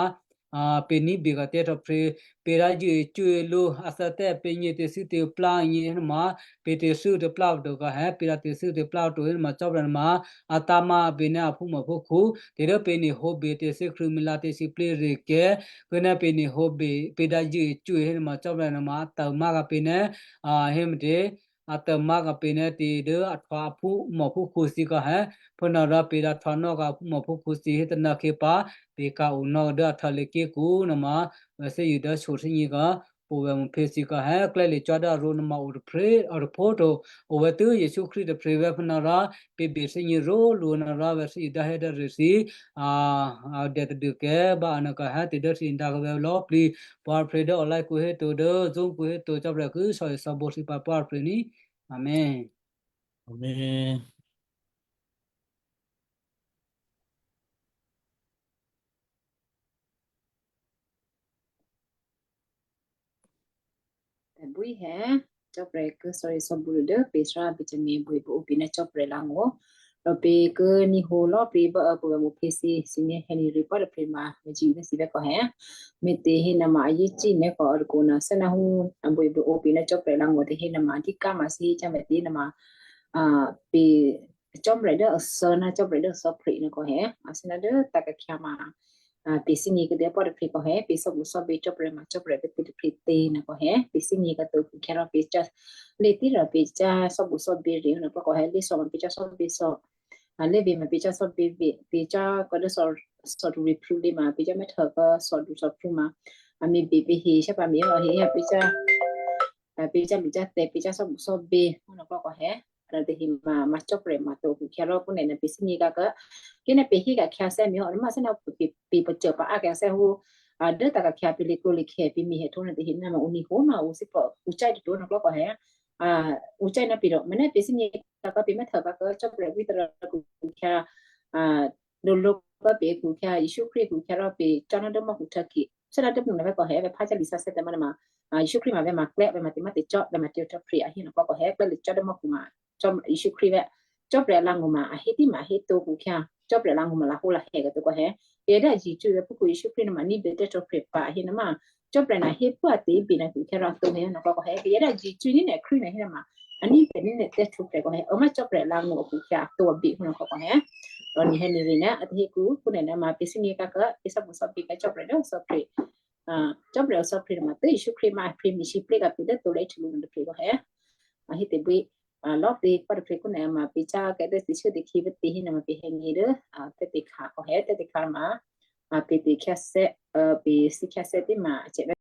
a, pě ní̤bè kò tè̤htòphrě, pě dǎ zṳ̂ cwǐ lǔ, a thǎ tǎ pě nyě tè̤thû́ tǎplá nyě hé nuôma, pě tè̤thû́ tǎplá to kò hé, pě dǎ tè̤thû́ tǎplá to hé nuôma Cò́marya nuôma, a tǎ̤ ma pě ná aphúmò phúkhǔ, tè̤ dố pě nè̤ hǒbè tè̤thû́ Krístu milǎ tè̤sǐplǐ rè̤kè̤, kố ná pě nè̤ hǒbè, pě dǎ zṳ̂ cwǐ hé nuôma Cò́marya nuôma a tǎ̤ ma kò pě ná, a, hé me̤tě, a tǎ̤ ma kò pě ná tè̤ dố a htwǒ aphúmò phúkhǔ thǐ kò hé, phúnuô rò pě dǎ htwǒ nò́ kò aphúmò phúkhǔ thǐ hé tônâ khyě pǎ, pě ka o nò́ dố a htwǒ lě ké̤kǔ nuôma, vè̤ thè́zṳ̂ dố shyé thè́gně kò, pwǒ̤ vè̤ mò̤ phe thǐ kò hé, klè́ lǐ cò́ dố arǒ nuôma o tôphrě, a tôpho to, o vè̤ tû́ Jesǔ Krístu tôphrě vè̤ phúnuô rò, pě bè thè́gně ró̤lǔ nuôma rò vè̤ thè́zṳ̂ dố hé dố rû̌ thǐ, a, a dè tadû kè́ bá a nuô kò hé tè̤ dố thǐ dǎ kò vè̤ lò̌ꤾ plǐ, pwǒ̤ꤾ phe dố online kǔ héto dố Zoom kǔ héto Cò́marya ki sò̌ sò̌bǒ thǐ pǎ pwǒ̤ꤾ plǐ ní. Amen. Amen. Tè̤bwí hé, Cò́marya ki sò̌ sò̌bǒ dố pě sá pě cemě bwí pě o pě ná Cò́marya langó̤. Rò pě ki níhǒ lò̌ꤾ pě bá a pwǒ̤ vè̤ mò̤ phe thǐ, thǐ ní hé ní rû̌ pǎ tôphrě ma, mè̤ jǐ vè̤ thǐ vè̤ kò hé. Me̤tě hé nuôma a yě cí nè̤ kò a rukǒ nuô, thè́ ná hú, a bwí pě o pě ná Cò́marya langó̤ tě hé nuôma, a dí ká ma thǐ hé cá me̤tě nuôma, a, pě Cò́marya dố a sò̌ ná Cò́marya dố a sò̌ phrè nuô kò hé, a thè́ ná dố tǎ kakhyǎ ma, a, pě thè́gně kè́ dố pwǒ̤ꤾ tôphrě kò hé, pě sò̌bǔ sò̌bě Cò́marya ma Cò́marya pě pě tôphrě tě nuô kò hé, pě thè́gně kè́ to khyǎ rò pě cá, lě tî rò pě cá sò̌bǔ sò̌bě rè̤ nuô kò hé, lě sò̌ ma pě cá sò̌bě sò̌, a, lě vě ma pě cá sò̌bě vě, pě cá kò dố sò̌, sò̌ rû̌ rû̌ plú lě ma pě cá mè̤htô kò sò̌ rû̌ sò̌ plú ma, a, me̤ bě pě he, shá pǎ me̤ hé, a, pě cá, a, pě cá me̤ cá tě, pě cá sò̌bǔ sò̌bě, nuô kò hé. Rò tě hé ma, ma Cò́marya ma to khyǎ rò pwǒ̤ꤾ nè̤ ná pě thè́gně kè́ kò, kí ná pě hé kakhyǎ thè́ me̤ hó, a, ma thè́ ná pě, pě pacô pa a khyǎ thè́ hú, a, dố tǎ kakhyǎ pě lě klǒ lě khè̌ pě me̤ hé htwǒ nuô tě hé nuôma, uni hǒ ma u thípò, u cá tě htwǒ nuô kò hé, a, u cá ná pě rò, ma ná pě thè́gně kè́ kò pě mè̤htô kò Cò́marya wí tôrò khyǎ, a, dǒ lǒ kò pě khyǎ Jesǔ Krístu khyǎ rò pě cá ná dố mò́khu htò̌khyě. Thè́ ná dố mò́khu ná vè̤ kò hé, vè̤ phá cá lǐ sá thè́ tǎ ma nuôma, a, Jesǔ Krístu ma vè̤ ma klè̌, vè̤ ma tě ma tě cò́, vè̤ ma tě htò̌ phrè a hé nuô kò hé, klè̌ lǐ cò́ dố mò́khu ma, Cò́-, Jesǔ Krístu vè̤, Cò́marya langó̤ ma a hé tî ma a hé to khyǎ, Cò́marya langó̤ ma lahǒ lahè kè́ to kò hé. Pě dố a zǐ cwí vè̤ phúkhu Jesǔ Krístu nuôma ní̤bè tè́htwǒ phrè pa a hé nuôma, Cò́marya ná hé pwǒꞾ a tě bě nuô khyǎ rò to hé nuô kò hé, pě dố a zǐ cwí ní nè̤ Krístu nuô hé nuôma, a ní̤bè ní nè̤ tè́htwǒ phrè kò hé, a, ma Cò́marya langó̤ khyǎ a to bě nuô kò hé. Rò nè̤ hé nè̤ rì ná a tě hé kǔ, pwǒ̤Ꞿ nè̤ ná ma pě thè́gně kè́ kò, pě sò̌bǔ sò̌bě kè́ Cò́marya dố sò̌ phrè, a, Cò́marya sò̌ phrè nuôma tě Jesǔ Krístu ma a phrè me̤ sǐplǐ kè́ pě dố to lě htwǒ lǔ nuô tôphrě kò hé. A hé tě bwí, a, lò̌Ꞿ tě pwǒ̤Ꞿ tôphrě kò nè̤ ma pě cá kè́ dố thǐ shuốdě khyě vè̤ tě hé nuôma pě hé nyi dố, a, tè̤ tě khyǎ kò hé, tè̤ tě khyǎ ma, a, pě tě khyǎ thè́, a, pě thǐ khyǎ thè́ tě ma a cè vè̤